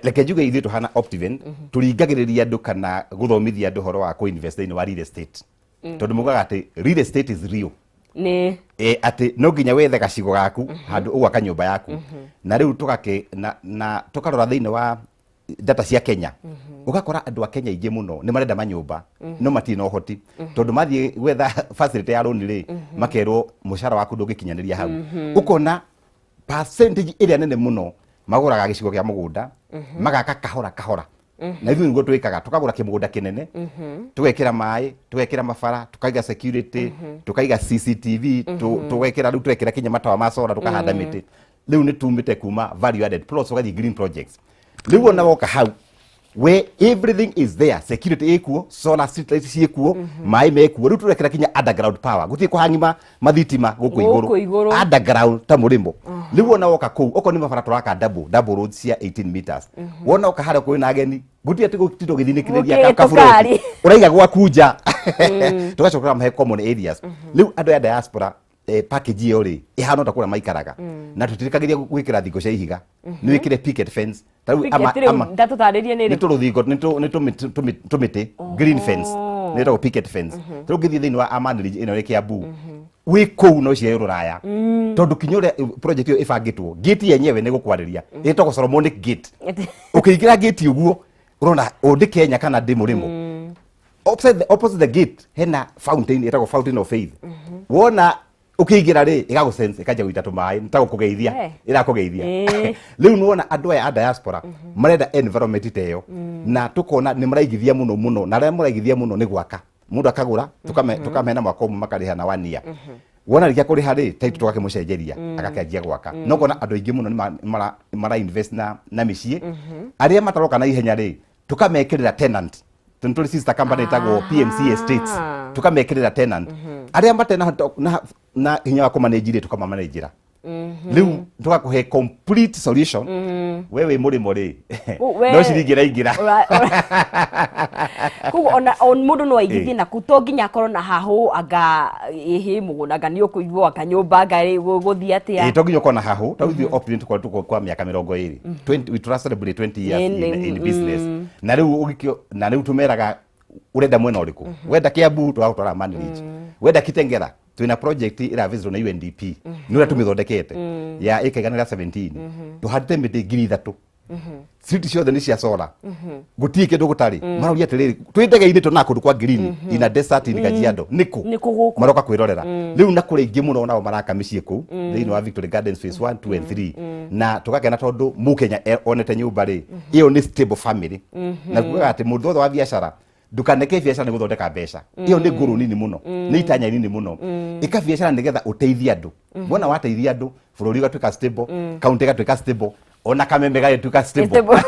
Reke njuge ithuĩ tũhana Optiven tũringagĩrĩria andũ kana gũthomithia andũ ũhoro wa kũinvest thĩinĩ wa real estate, tondũ mugaga atĩ real estate is real. Nĩ Atĩ no nginya wethe gacigo gaku handũ ũgwaka nyũmba yaku. Na rĩu tũgakĩ na tũkarora thĩinĩ wa data cia Kenya, ũgakora andũ a Kenya aingĩ mũno nĩ marenda manyũmba no matirĩ na ũhoti, tondũ mathiĩ gwetha facility ya loan rĩ, makerwo mũcara waku ndũngĩkinyanĩria hau. Ũkona percentage ĩrĩa nene mũno magũraga gĩcigo kĩa mũgũnda, magaka kahora kahora. Na ithuĩ nĩguo twĩkaga, tũkagũra kĩmũgũnda kĩnene, tũgekĩra maĩ, tũgekĩra mabara, tũkaiga security, tũkaiga CCTV, tũgekĩra rĩu twekĩra kinya matawa ma solar, tũkahanda mĩtĩ. Rĩu nĩ tumĩte kuma value added plots ũgathiĩ green projects. Rĩu ona woka hau where everything is there, security ĩkuo, solar street lights ciĩkuo, maĩ mekuo, rĩu tũrekĩra kinya underground power, gũtirĩ kũhang'ima mathitima gũkũ Gũkũ igũrũ. Igũrũ. Underground ta mũrĩmo. Rĩu ona woka kũu, okorwo nĩ mabara tũraka double double roads cia 18 meters. Wona woka harĩa kwĩna ageni, gũtirĩ atĩ gũtinda ũgĩthinĩkĩrĩria Gũkĩrĩ kaburoti tũkari. ũraiga gwaku nja, tũgacoka tũkamahe common areas. Rĩu andũ aya diaspora, package ĩyo rĩ ĩhana ta kũrĩa maikaraga, na tũtirĩkagĩria gwĩkĩra thingo cia ihiga, nĩ wĩkĩre picket fence ta rĩu. Picket rĩu ndatũtarĩrie nĩ Nĩ rĩ? tũrũthingo, nĩ tũmĩtĩ, green fence, nĩ ĩtagwo picket fence. Rĩu ũngĩthiĩ thĩinĩ wa Aman Ridge ĩno ĩ Kiambu, wĩ kũu no cia rũraya, tondũ kinya ũrĩa project ĩyo ĩbangĩtwo, gate yenyewe nĩ gũkwarĩria, ĩtagwo Solomonic gate. Ũkĩingĩra gate ũguo ũrona ũndĩ Kenya kana ndĩ mũrĩmo. Opposite the gate hena fountain ĩtagwo Fountain of Faith. Wona ũkĩingĩra rĩ, ĩgagũ sense, ĩkanjia gũita tũmaĩ, nĩ ta gũkũgeithia ĩrakũgeithia. Rĩu nĩwona andũ aya a diaspora marenda environment ta ĩyo, na tũkona nĩ maraigithia mũno mũno, na arĩa maraigithia mũno nĩ gwaka. Mũndũ akagũra, tũkamena mwaka ũmwe, makarĩha na one year. Wona rĩkia kũrĩha rĩ, title tũgakĩmũcenjeria, agakĩanjia gwaka. No kona andũ aingĩ mũno nĩ mara invest na mĩciĩ. Arĩa mataroka na ihenya rĩ, tũkamekĩrĩra tenant, tondũ tũrĩ sister company ĩtagwo PMC Estates, tũkamekĩrĩra tenant. Arĩa matarĩ na hinya wa kũmanage rĩ, tũkamamanagĩra. Rĩu tũgakũhe complete solution. We wĩ mũrĩmo rĩ, no ciringi ĩraingĩra. Koguo ona mũndũ no aigithie na kuu, to nginya akorwo na hahũ, anga ĩhĩ mũgũnda, anga nĩ ũkũigwo, anga nyũmba, anga rĩ gũthiĩ atĩa. Ĩ, to nginya ũkorwo na hahũ. Ta ithuĩ Optiven tũkorwo tuko kwa mĩaka 20. 20, we trust celebrate 20 years in business. Na rĩu ũgĩkio na rĩu tũmeraga ũrenda mwena ũrĩkũ. Wenda Kiambu, tũgagũtwara Aman Ridge. Wenda Kitengela, twĩna project ĩravisitwo na UNDP, nĩ ũrĩa tũmĩthondekete ya ĩka 117, tũhandĩte mĩtĩ 3,000, street ciothe nĩ cia solar, gũtirĩ kĩndũ gũtarĩ. Marauria atĩrĩrĩ, twĩ ndege-inĩ tuonaga kũndũ kwa green in a desert in Kajiado, nĩkũ? Nĩkũ gũkũ? Maroka kwĩrorera. Rĩu na kũrĩ aingĩ mũno nao maraka mĩciĩ kũu thĩinĩ wa Victory Gardens phase 1, 2 and 3, na tũgakena tondũ mũkenya onete nyũmba rĩ, ĩyo nĩ stable family. Na kugaga atĩ mũndũ wothe wa biacara, ndukaneke biacara nĩ gũthondeka mbeca, ĩyo nĩ ngũrũ nini mũno, nĩ itanya nini mũno. Ĩka biacara nĩgetha ũteithie andũ. Wona wateithia andũ, bũrũri ũgatuĩka stable, kaunti ĩgatuĩka stable, ona kameme gagĩtuĩka stable. Stable.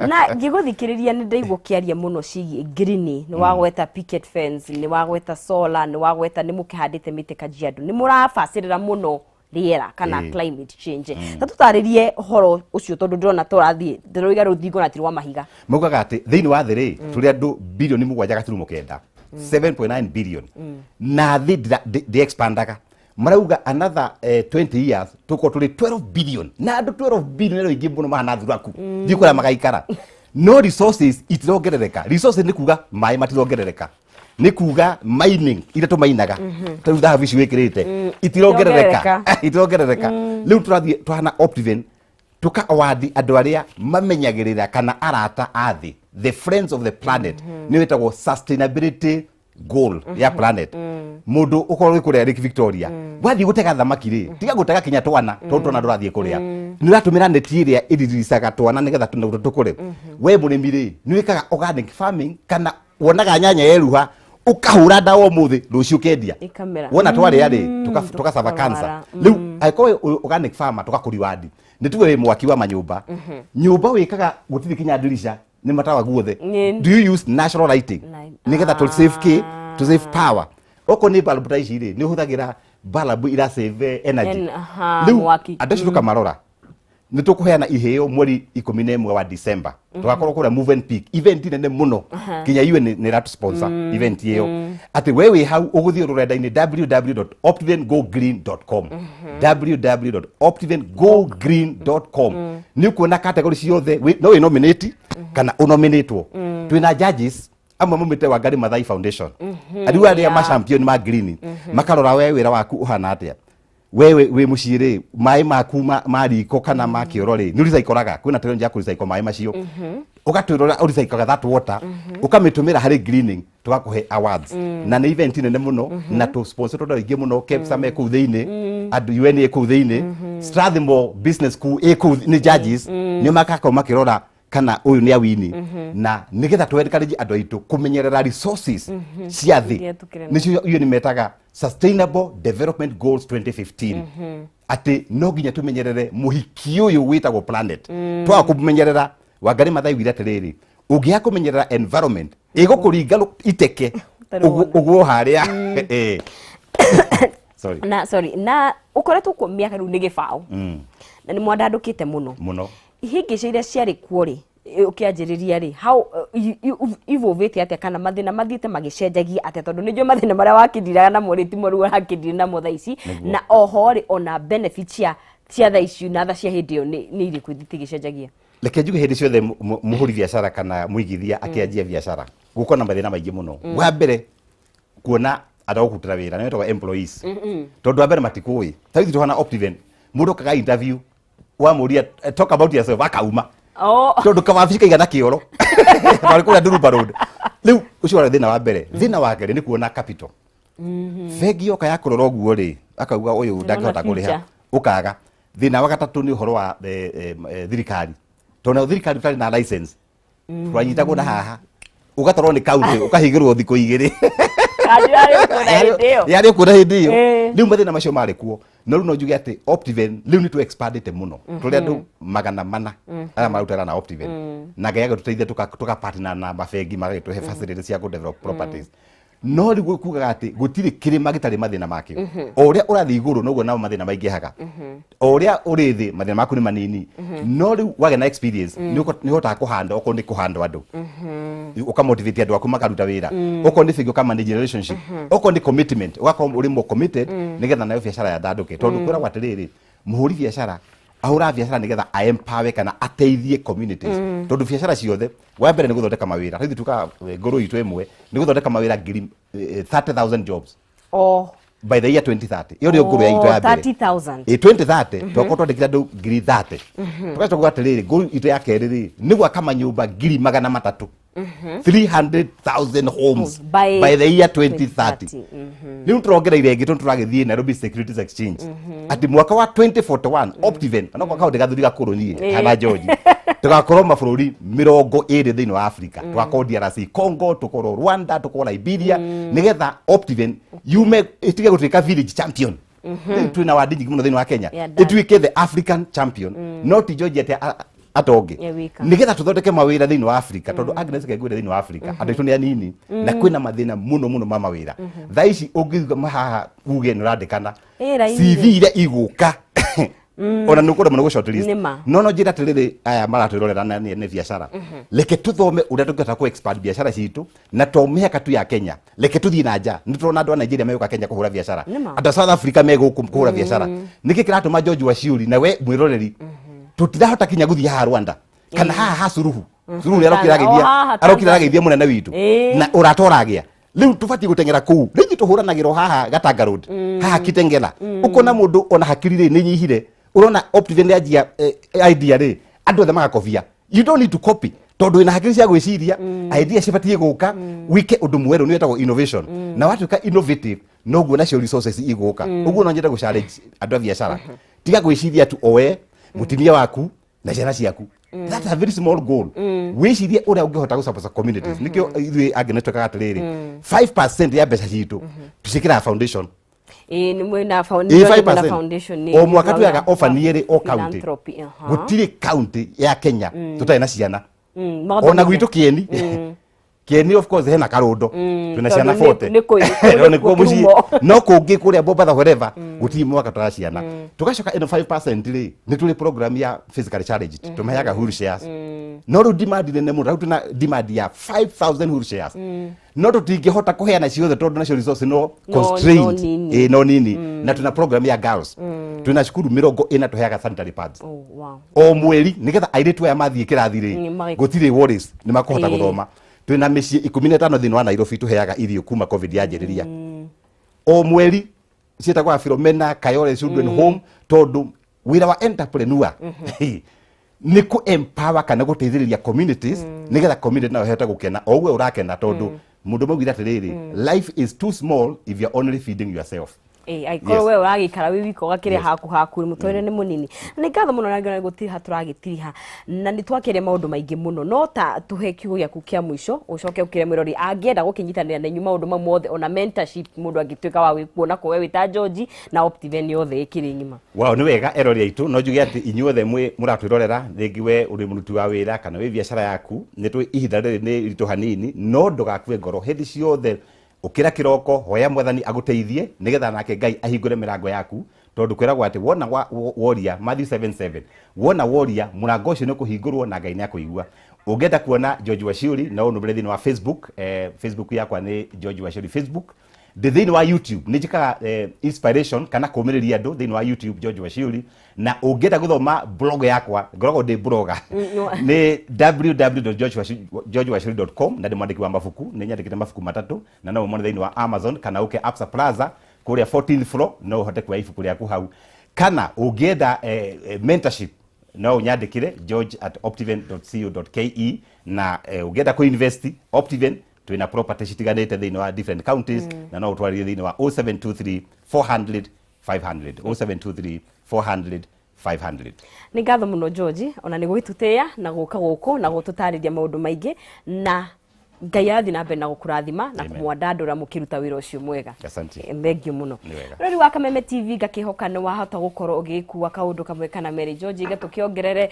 Na ngĩgũthikĩrĩria nĩ ndaigua ũkĩaria mũno ciĩgiĩ green, nĩ wagweta picket fence, nĩ wagweta solar, nĩ wagweta nĩ mũkĩhandĩte mĩtĩ Kajiado, nĩ mũrabacĩrĩra mũno. Rĩera kana Ĩĩ. climate change. Ta tũtarĩrie ũhoro ũcio, tondũ ndĩrona tũrathiĩ ndĩroiga rũthingo na ti rwa mahiga. Maugaga atĩ thĩinĩ wa thĩ rĩ, tũrĩ andũ 7.9 bilioni, 7.9 billion, na thĩ ndĩ-expandaga. Marauga another 20 years tũkorwo tũrĩ 12 billion, na andũ 12 billion nĩ aingĩ mũno, mahana thuraku thiĩ kũrĩa magaikara, no resources itirongerereka. Resources nĩ kuga maĩ matirongerereka, nĩ kuga mining iria tũmainaga, ta rĩu thahabu ici wĩkĩrĩte, itirongerereka, itirongerereka. Rĩu tũrathiĩ tũhana Optiven tuka award andũ arĩa mamenyagĩrĩra kana arata a thĩ, the friends of the planet. Nĩ wĩtagwo sustainability goal ya planet. Mũndũ ũkorwo wĩ kũrĩa Lake Victoria, wathiĩ gũtega thamaki rĩ, tiga gũtega kinya twana, tondũ twana ndũrathiĩ kũrĩa, nĩ ũratũmĩra neti ĩrĩa ĩriricaga twana nĩgetha tũkũre. We mũrĩmi rĩ, nĩ wĩkaga organic farming kana wonaga nyanya yeruha ũkahũra ndawa ũmũthĩ, rũciũ ũkendia? Ĩkamera. Wona twarĩa rĩ, tũkacaba tũkarwara. Cancer. Rĩu angĩkorwo wĩ organic farmer, tũgakũriwandi. Nĩ tuge wĩ mwaki wa manyũmba, nyũmba wĩkaga gũtirĩ kinya ndirica, nĩ matawa guothe. Do you use natural lighting nĩgetha to save k to save power? Okorwo nĩ bulb ta ici rĩ, nĩ ũhũthagĩra bulb ira save energy? Aha, Rĩu mwaki. andũ acio tũkamarora, nĩ tũkũheana iheo mweri 11 wa December. Tũgakorwo kũrĩa Move and Peak, event nene mũno, nginya UN nĩ ĩratũ sponsor event ĩyo. Atĩ we wĩ hau ũgũthiĩ rũrenda-inĩ www.optivengogreen.com, www.optivengogreen.com, nĩ ũkuona category ciothe. No wĩ nominate kana ũnominatwo. Twĩna judges amwe maumĩte Wangari Maathai Foundation, rĩu arĩa ma champion ma green, makarora we wĩra waku ũhana atĩa. We wĩ mũciĩ rĩ, maĩ maku ma riko kana ma kĩoro rĩ, nĩ ũrecyclaga? Kwĩna teknology ya kũrecycle maĩ macio, ũgatwĩrora ũrecyclaga that water, ũkamĩtũmĩra harĩ greening, tũgakũhe awards. Na nĩ event nene mũno na tũ sponsor tondũ aingĩ mũno. KEPSA me kũu thĩinĩ, andũ UN ĩ kũu thĩinĩ, Strathmore Business School ĩ kũu, nĩ judges nĩ makakorwo makĩrora kana ũyũ nĩ awini, na nĩgetha tũ encourage andũ aitũ kũmenyerera resources cia thĩ. Iria tũkĩrĩ Nĩcio iyo nĩ metaga Sustainable Development Goals 2015, atĩ no nginya tũmenyerere mũhiki ũyũ wĩtagwo planet. Twaga kũmenyerera, Wangari Maathai augire atĩrĩrĩ, ũngĩaga kũmenyerera environment, ĩgũkũringa iteke. Ũtarĩ wona. Ũguo harĩa. Sorry. Na sorry, na ũkoretwo kuo mĩaka rĩu nĩ gĩbaũ na nĩ mwandandũkĩte mũno. Mũno. Ihĩngĩca iria ciarĩ kuo rĩ, ũkĩanjĩrĩria rĩ, how evolvĩte atĩa, kana mathĩna mathiĩte magĩcenjagia atĩa? Tondũ nĩ njũĩ mathĩna marĩa wakĩndiraga namo rĩ, timo rĩu ũrakĩndira namo thaa ici. Na oho rĩ, ona benefit cia thaa ici na tha cia hĩndĩ ĩyo nĩ irĩkũ ithiĩte igĩcenjagia? Reke njuge, hĩndĩ ciothe mũhũri biacara kana mũigithia akĩanjia biacara gũkorwo na mathĩna maingĩ mũno. Wa mbere, kuona andũ a gũkũrutĩra wĩra, nĩ metagwo employees, tondũ wa mbere matikũĩ. Ta ithuĩ tũhana Optiven, mũndũ okaga interview, wamũria, "Talk about yourself," akauma. Oh. Tondũ kawabici kaigana kĩoro marĩ kũrĩa Ndurumba Road. Rĩu ũcio warĩ thĩna wa mbere. Thĩna wa kerĩ nĩ kuona capital. Bengi yoka ya kũrora ũguo rĩ, akauga ũyũ ndangĩhota kũrĩha. Future. Ũkaga. Thĩna wa gatatũ nĩ ũhoro wa thirikari, tondũ nayo thirikari ũtarĩ na license twanyitagwo na haha, ũgatwarwo nĩ county, ũkahingĩrwo thikũ 2. Kanjũ yarĩ kuo na hĩndĩ ĩyo. Yarĩ kuo na hĩndĩ ĩyo. Rĩu mathĩna macio marĩ kuo, no rĩu no njuge atĩ Optiven rĩu nĩ tũ expandĩte mũno. Tũrĩ andũ 400 arĩa maruta wĩra na Optiven, na Ngai agĩtũteithia tũka partner na mabengi, magagĩtũhe facilities cia kũ develop properties. No rĩu kugaga atĩ gũtirĩ kĩrĩma gĩtarĩ mathĩna makĩo. O ũrĩa ũrathiĩ igũrũ, noguo nao mathĩna maingĩhaga. O ũrĩa ũrĩ thĩ, mathĩna maku nĩ manini. No rĩu wagĩa na experience, nĩ ũhotaga kũhanda. Okorwo nĩ kũhandwo andũ, ũkamotivate andũ aku makaruta wĩra. Okorwo nĩ bengi, ũkamanage relationship. Okorwo nĩ commitment, ũgakorwo ũrĩ more committed, nĩgetha nayo biacara yandandũke. Tondũ kwĩragwo atĩrĩrĩ, mũhũri biacara ahũraga biacara nĩgetha a-empower kana ateithie communities, tondũ biacara ciothe wa mbere nĩ gũthondeka mawĩra. Rĩu tukaga ngũrũ itũ ĩmwe nĩ gũthondeka mawĩra ngiri 30,000 jobs Oh. by the year 2030. Ĩyo nĩyo ngũrũ ya itũ ya mbere. 30,000. Ĩ 2030 twakorwo twandĩkire andũ ngiri 30. Tũgacoka kuga atĩrĩrĩ, ngũrũ itũ ya kerĩ rĩ, nĩ gwaka manyũmba 300,000, 300,000 homes By by the year 2030. 2030. Rĩu tũrongereire ĩngĩ, tondũ tũragĩthiĩ Nairobi Securities Exchange, atĩ mwaka wa 2041 Optiven onokorwo kaũndĩ gathuri gakũrũ niĩ kana George, tũgakorwo mabũrũri 20 thĩinĩ wa Africa. Tũgakorwo DRC Congo, tũkorwo Rwanda, tũkorwo Liberia, nĩgetha Optiven yume ĩtige gũtuĩka village champion. Rĩu twĩna wandi nyingĩ mũno thĩinĩ wa Kenya. Yeah, done. Ĩtuĩke the African champion, no ti George atĩ atonge. Yeah, wika. Nĩgetha tũthondeke mawĩra thĩinĩ wa Africa, tondũ Agnes kengwĩre, thĩinĩ wa Africa andũ aitũ nĩ anini na kwĩna mathĩna mũno mũno ma mawĩra. Thaa ici ũngĩthiĩ haha uge nĩ ũrandĩkana, Ĩ, raini. CV iria igũka ona nä ũkũremwo nĩ gũ shortlist. Nĩ ma. No no njĩra atĩrĩrĩ, aya maratwĩrorera na nĩ biacara, reke tũthome ũrĩa tũngĩhota kũ expand biacara citũ, na to mĩhaka tu ya Kenya, reke tũthiĩ na nja. Nĩ tũrona andũ a Nigeria megũka Kenya kũhũra biacara, Nĩ ma. andũ a South Africa megũkũ kũhũra biacara. Nĩkĩ kĩratũma George Wachiuri na we mwĩroreri tũtirahota kinya gũthiĩ haha Rwanda kana haha ha Suruhu? Suruhu nĩ arokire O ageithia, haha arokire Tanzania. ageithia mũnene witũ na ũrata ũragĩa. Rĩu tũbatiĩ gũteng'era kũu. Rĩu ithuĩ tũhũranagĩrwo haha Gatanga Road, haha Kitengela, ũkona mũndũ ona hakiri rĩ nĩ nyihire. Ũrona Optiven nĩ anjia idea rĩ, andũ othe magakobia. You don't need to copy, tondũ wĩna hakiri cia gwĩciria. Idea cibatiĩ gũka wike ũndũ mwerũ, nĩ wĩtagwo innovation, na watuĩka innovative noguo nacio resources igũka. Ũguo no nyende gũ challenge andũ a biacara, tiga gwĩciria tu owe mũtumia waku na ciana ciaku. That's a very small goal. Wĩcirie ũrĩa ũngĩhota gũ support communities. Nĩkĩo ithuĩ angĩ nĩ twĩkaga atĩrĩrĩ, 5% ya mbeca citũ tũciĩkĩraga foundation. Ĩ, nĩ mwĩna Ĩ, mwĩna 5%. foundation nĩ O mwaka tuyaga orphan yerĩ o county. Philanthropy, aha. Gũtirĩ county ya Kenya tũtarĩ na ciana. Magathomithia. Ona gwitũ Kieni, Kieni of course hena karundo, twĩna Tondũ ciana 40. nĩ No nĩkuo mũciĩ. kĩhumo. No kũngĩ kũrĩa Mombatha, wherever, gũtirĩ mwaka tũra ciana. Tũgacoka ĩno 5% rĩ, nĩ tũrĩ program ya physically challenged, tũmaheaga wheelchairs. No rĩu demand nene mũno, rĩu twĩna demand ya 5000 wheelchairs, no tũtingĩhota kũheana ciothe tondũ nacio resource no No constrained. nini. Ĩ, no nini. Na twĩna program ya girls, twĩna cukuru 40 tũheaga sanitary pads Oh, wow. o mweri, nigetha airĩtu aya mathiĩ kĩrathi rĩ, gũtirĩ worries, nĩ makũhota gũthoma. Twĩna mĩciĩ 15 thĩinĩ wa Nairobi tũheaga irio kuma COVID yanjĩrĩria, o mweri, ciĩtagwo Philomena Kayole Children Home, tondũ wĩra wa entrepreneur nĩ kũ empower kana gũteithĩrĩria communities, nĩgetha community nayo ĩhote gũkena o ũguo ũrakena, tondũ mũndũ maugire atĩrĩrĩ, life is too small if you're only feeding yourself. Ĩ, angĩkorwo we ũragĩikara wĩ wika ũgakĩrĩa haku haku, mũtũrĩre nĩ mũnini. Na nĩ ngatho mũno, na ngĩona gũtiriha tũragĩtiriha na nĩ twakĩria maũndũ maingĩ mũno, no ta tũhe kiugo gĩaku kĩa mũico, ũcoke ũkĩre mwĩrori angĩenda gũkĩnyitanĩra na inyuĩ maũndũ mau mothe, ona mentorship, mũndũ angĩtuĩka wa kuona ko we wĩ ta George na Optiven yothe ĩkĩrĩ ng'ima. Wow, nĩ wega erori aitũ. No njuge atĩ inyuothe mwĩ mũratwĩrorera, rĩngĩ we ũrĩ mũruti wa wĩra kana wĩ biacara yaku, nĩ tũĩ ihinda rĩrĩ nĩ iritũ hanini, no ndũgakue ngoro. Hĩndĩ ciothe ũkĩra kĩroko, hoya Mwathani agũteithie, nĩgetha nake Ngai ahingũre mĩrango yaku, tondũ kwĩragwo atĩ wona woria, Matthew 7:7, wona woria mũrango ũcio nĩ ũkũhingũrwo na Ngai nĩ akũigua. Ũngĩenda kuona George Wachiuri, no ũnũmĩre thĩinĩ wa Facebook. Facebook yakwa nĩ George Wachiuri Facebook. Ndĩ thĩinĩ wa YouTube, nĩ njĩkaga inspiration kana kũmĩrĩria andũ thĩinĩ wa YouTube, George Wachiuri. Na ũngĩenda gũthoma blog yakwa, ngoragwo ndĩ blogger, nĩ www.georgewachuri.com. Na ndĩ mwandĩki wa mabuku, nĩ nyandĩkĩte mabuku matatũ, na no ũmone thĩinĩ wa Amazon kana ũke Absa Plaza kũrĩa 14th floor, no ũhote kuoya ibuku rĩaku hau. Kana ũngĩenda mentorship, no ũnyandĩkĩre george@optiven.co.ke. Na ũngĩenda kũ-invest Optiven, twĩna property citiganĩte thĩinĩ wa different counties, na no ũtwarĩrie thĩinĩ wa 0723 400 500, 0723 400 500. Nĩ ngatho mũno George, ona nĩ gwĩtutĩĩa na gũka gũkũ na gũtũtarĩria maũndũ maingĩ, na Ngai arathiĩ na mbere na gũkũrathima na Amen. kũmwandandũra mũkĩruta wĩra ũcio mwega. Asante. Thank you mũno. Nĩ wega. Rĩu wa Kameme TV, ngakĩhoka nĩ wahota gũkorwo ũgĩkua kaũndũ kamwe kana merĩ. George, iga tũkĩongerere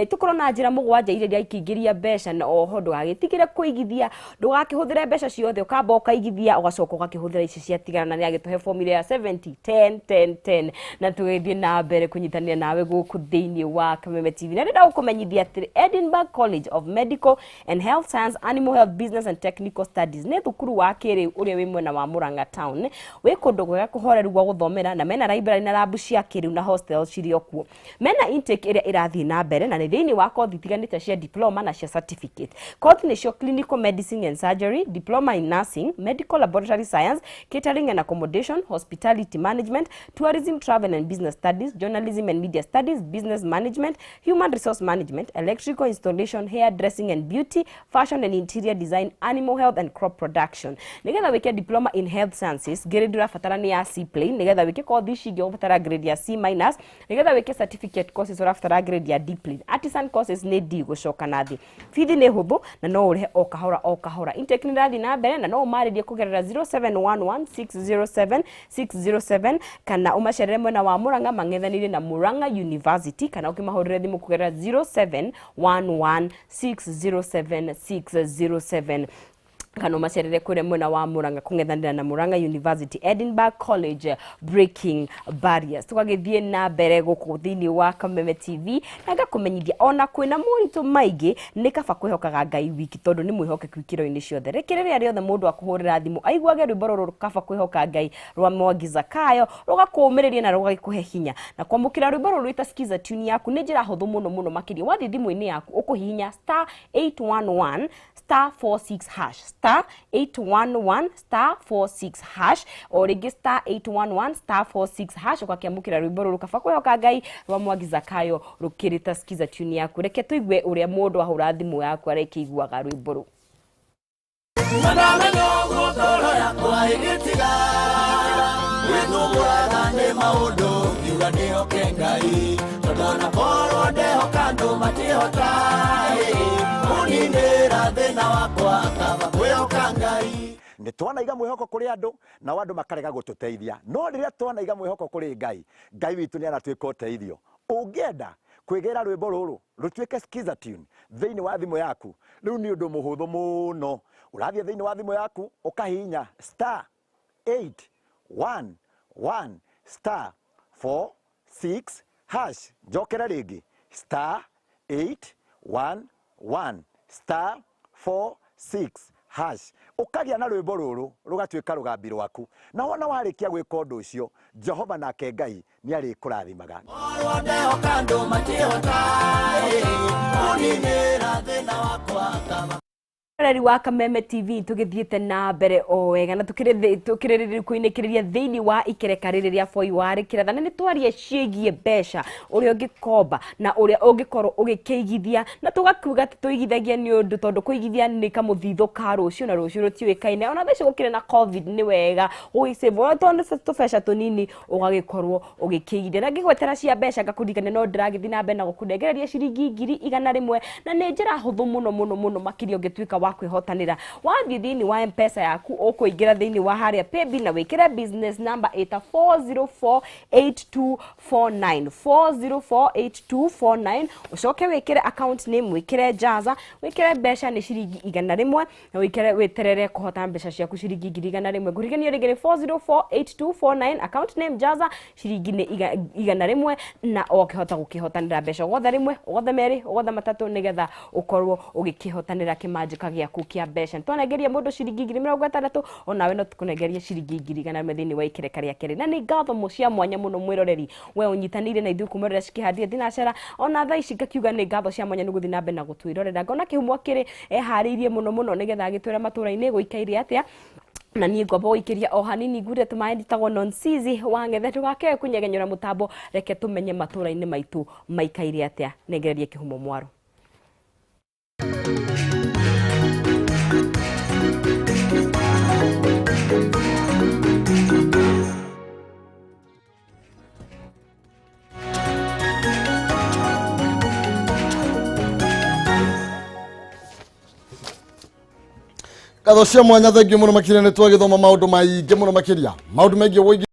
tũkorwo na njĩra mũgwanja iria ikĩingĩria mbeca, na oho ndũgagĩtigĩre kũigithia, ndũgakĩhũthĩre mbeca ciothe, ũkamba ũkaigithia, ũgacoka ũgakĩhũthĩra ici ciatigara. Na nĩ agĩtũhe formula ya 70 10 10 10, na tũgĩthiĩ na mbere kũnyitanĩra nawe gũkũ thĩinĩ wa Kameme TV. Na ndĩrenda gũkũmenyithia atĩrĩ, Edinburgh College of Medical and Health Science, Animal Health, Business and Technical Studies nĩ thukuru wa kĩrĩu ũrĩa wĩ mwena wa Murang'a town, wĩ kũndũ kwega kũhoreru gwa gũthomera, na mena library na lab cia kĩrĩu na hostel cirĩ o kuo. Mena intake ĩrĩa ĩrathiĩ na mbere, na nĩ thĩinĩ wa kothi itiganĩte cia diploma na cia certificate. Kothi nĩcio clinical medicine and surgery, diploma in nursing, medical laboratory science, catering and accommodation, hospitality management, tourism, travel and business studies, journalism and media studies, business management, human resource management, electrical installation, hair dressing and beauty, fashion and interior design, animal health and crop production. Nigetha wike diploma in health sciences, grade ũrabatara nĩ ya C plain. Nigetha wike kothi ici ingĩ ũrabatara grade ya C minus. Nigetha wike certificate courses ũrabatara grade ya D plain. Artisan courses nĩ D gũcoka na thĩ. Bithi nĩ hũthũ na no ũrĩhe o kahora o kahora. Intake nĩ ĩrathiĩ na mbere, na no ũmarĩrie kũgerera 0711 607 607, kana ũmacerere mwena wa Murang'a mang'ethanĩire na Murang'a University, kana ũkĩmahũrĩre thimũ kũgerera 0711 607 607. Kana ũmacerere kũrĩa mwena wa Murang'a kũng'ethanĩra na Murang'a University. Edinburgh College, breaking barriers. Tũgagĩthiĩ na mbere gũkũ thĩinĩ wa Kameme TV na ngakũmenyithia ona kwĩna moritũ maingĩ, nĩ kaba kwĩhokaga Ngai wiki, tondũ nĩ mwĩhokeku ikĩro-inĩ ciothe. Reke rĩrĩa rĩothe mũndũ akũhũrĩra thimũ aiguage rwĩmbo rũrũ kaba kwĩhoka Ngai rwa Mwangi Zakayo, rũgakũũmĩrĩria na rũgagĩkũhe hinya. Na kwamũkĩra rwĩmbo rũrũ rwĩta Skiza tune yaku nĩ njĩra hũthũ mũno mũno makĩria. Wathiĩ thimũ-inĩ yaku ũkũhihinya star 811 star 46 hash, star 811 star 46 hash, o rĩngĩ star 811 star 46 hash, ũgakĩamũkĩra rwĩmbo rũrũ kaba kwĩhoka Ngai rwa Mwangi Zakayo rũkĩrĩta Skiza tune yaku. Reke tũigue ũrĩa mũndũ ahũra thimũ yaku arekĩiguaga rwĩmbo rũu. Ndamenya ũguo ngoro yakwa ĩgĩtiga gwĩthumbũraga nĩ maũndũ, ngiuga ndĩhoke Ngai, tondũ ona korwo ndehoka andũ matihota kũninĩra thĩna wakwa, kaba kwĩhoka Ngai. Nĩ twanaiga mwĩhoko kũrĩ andũ, nao andũ makarega gũtũteithia, no rĩrĩa twanaiga mwĩhoko kũrĩ Ngai, Ngai witũ nĩ aratuĩka ũteithio. Ũngĩenda kwĩgĩra rwĩmbo rũrũ rũtuĩke Skiza tune thĩinĩ wa thimũ yaku, rĩu nĩ ũndũ mũhũthũ mũno. Ũrathiĩ thĩinĩ wa thimũ yaku ũkahihinya star 811 star 46 hash. Njokere rĩngĩ, star 811 star 46 hash, ũkagĩa na rwĩmbo rũrũ rũgatuĩka rũgambi rwaku. Na wona warĩkia gwĩka ũndũ ũcio, Jehova nake Ngai nĩ arĩkũrathimaga. Korwo ndehoka andũ matihota kũninĩra thĩna wakwa, kaba Reri wa Kameme TV, tũgĩthiĩte na mbere o wega na tũkĩrĩrĩria kũinĩkĩrĩria thĩinĩ wa ikereka rĩrĩ rĩa Boi wa Rĩkĩratha, na nĩ twaria ciĩgiĩ mbeca, ũrĩa ũngĩkomba na ũrĩa ũngĩkorwo ũgĩkĩigithia, na tũgakiuga atĩ tũigithagia nĩ ũndũ tondũ kũigithia nĩ kamũthithũ ka rũciũ, na rũciũ rũtiũĩkaine. Ona thaa ici gũkĩrĩ na COVID, nĩ wega gũgĩsave ona tondũ nĩ tũbeca tũnini ũgagĩkorwo ũgĩkĩigithia. Na ngĩgwetera cia mbeca, ngakũririkania no ndĩragĩthiĩ na mbere na gũkũnengereria ciringi 100,000, na nĩ njĩra hũthũ mũno mũno mũno makĩria ũngĩtuĩka wa kwĩhotanĩra. Wathiĩ thĩinĩ wa M-Pesa yaku, ũkũingĩra thĩinĩ wa harĩa paybill na wĩkĩre business number ĩta 4048249, 4048249, ũcoke wĩkĩre account name, wĩkĩre jaza, wĩkĩre mbeca nĩ ciringi 100, na wĩkĩre wĩterere kũhota mbeca ciaku ciringi 100,000. Ngũririkania rĩngĩ nĩ 4048249, account name jaza, ciringi nĩ 100, na ũkĩhota gũkĩhotanĩra mbeca. Ũgotha rĩmwe, ũgotha merĩ, ũgotha matatũ, nĩgetha ũkorwo ũgĩkĩhotanĩra kĩmanjĩka gĩaku kĩa mbeca. Nĩtwanengeria mũndũ ciringi 60,000, onawe no tũkũnengerie ciringi 100,000 thĩinĩ wa ikereka rĩa kerĩ. Na nĩ ngatho cia mwanya mũno mwĩroreri we ũnyitanĩire na ithuĩ kuma rĩrĩa cikĩhandire thinacara ona thaa ici, ngakiuga nĩ ngatho cia mwanya nĩ gũthiĩ na mbere na gũtwĩrorera. Ngona kĩhumo akĩrĩ eharĩirie mũno mũno nĩgetha agĩtwĩra matũra-inĩ gũikaire atĩa, na niĩ ngwamba gũikĩria o hanini ngure tũmaĩ njĩtagwo Nonsizi wa Ng'ethe. Ndũgakĩage kũnyegenyũra mũtambo, reke tũmenye matũra-inĩ maitũ maikaire atĩa. Nengererie kĩhumo mwaro. Ngatho cia mwanya, thengiũ mũno makĩria. Nĩ twagĩthoma maũndũ maingĩ mũno makĩria, maũndũ megiĩ wũigi.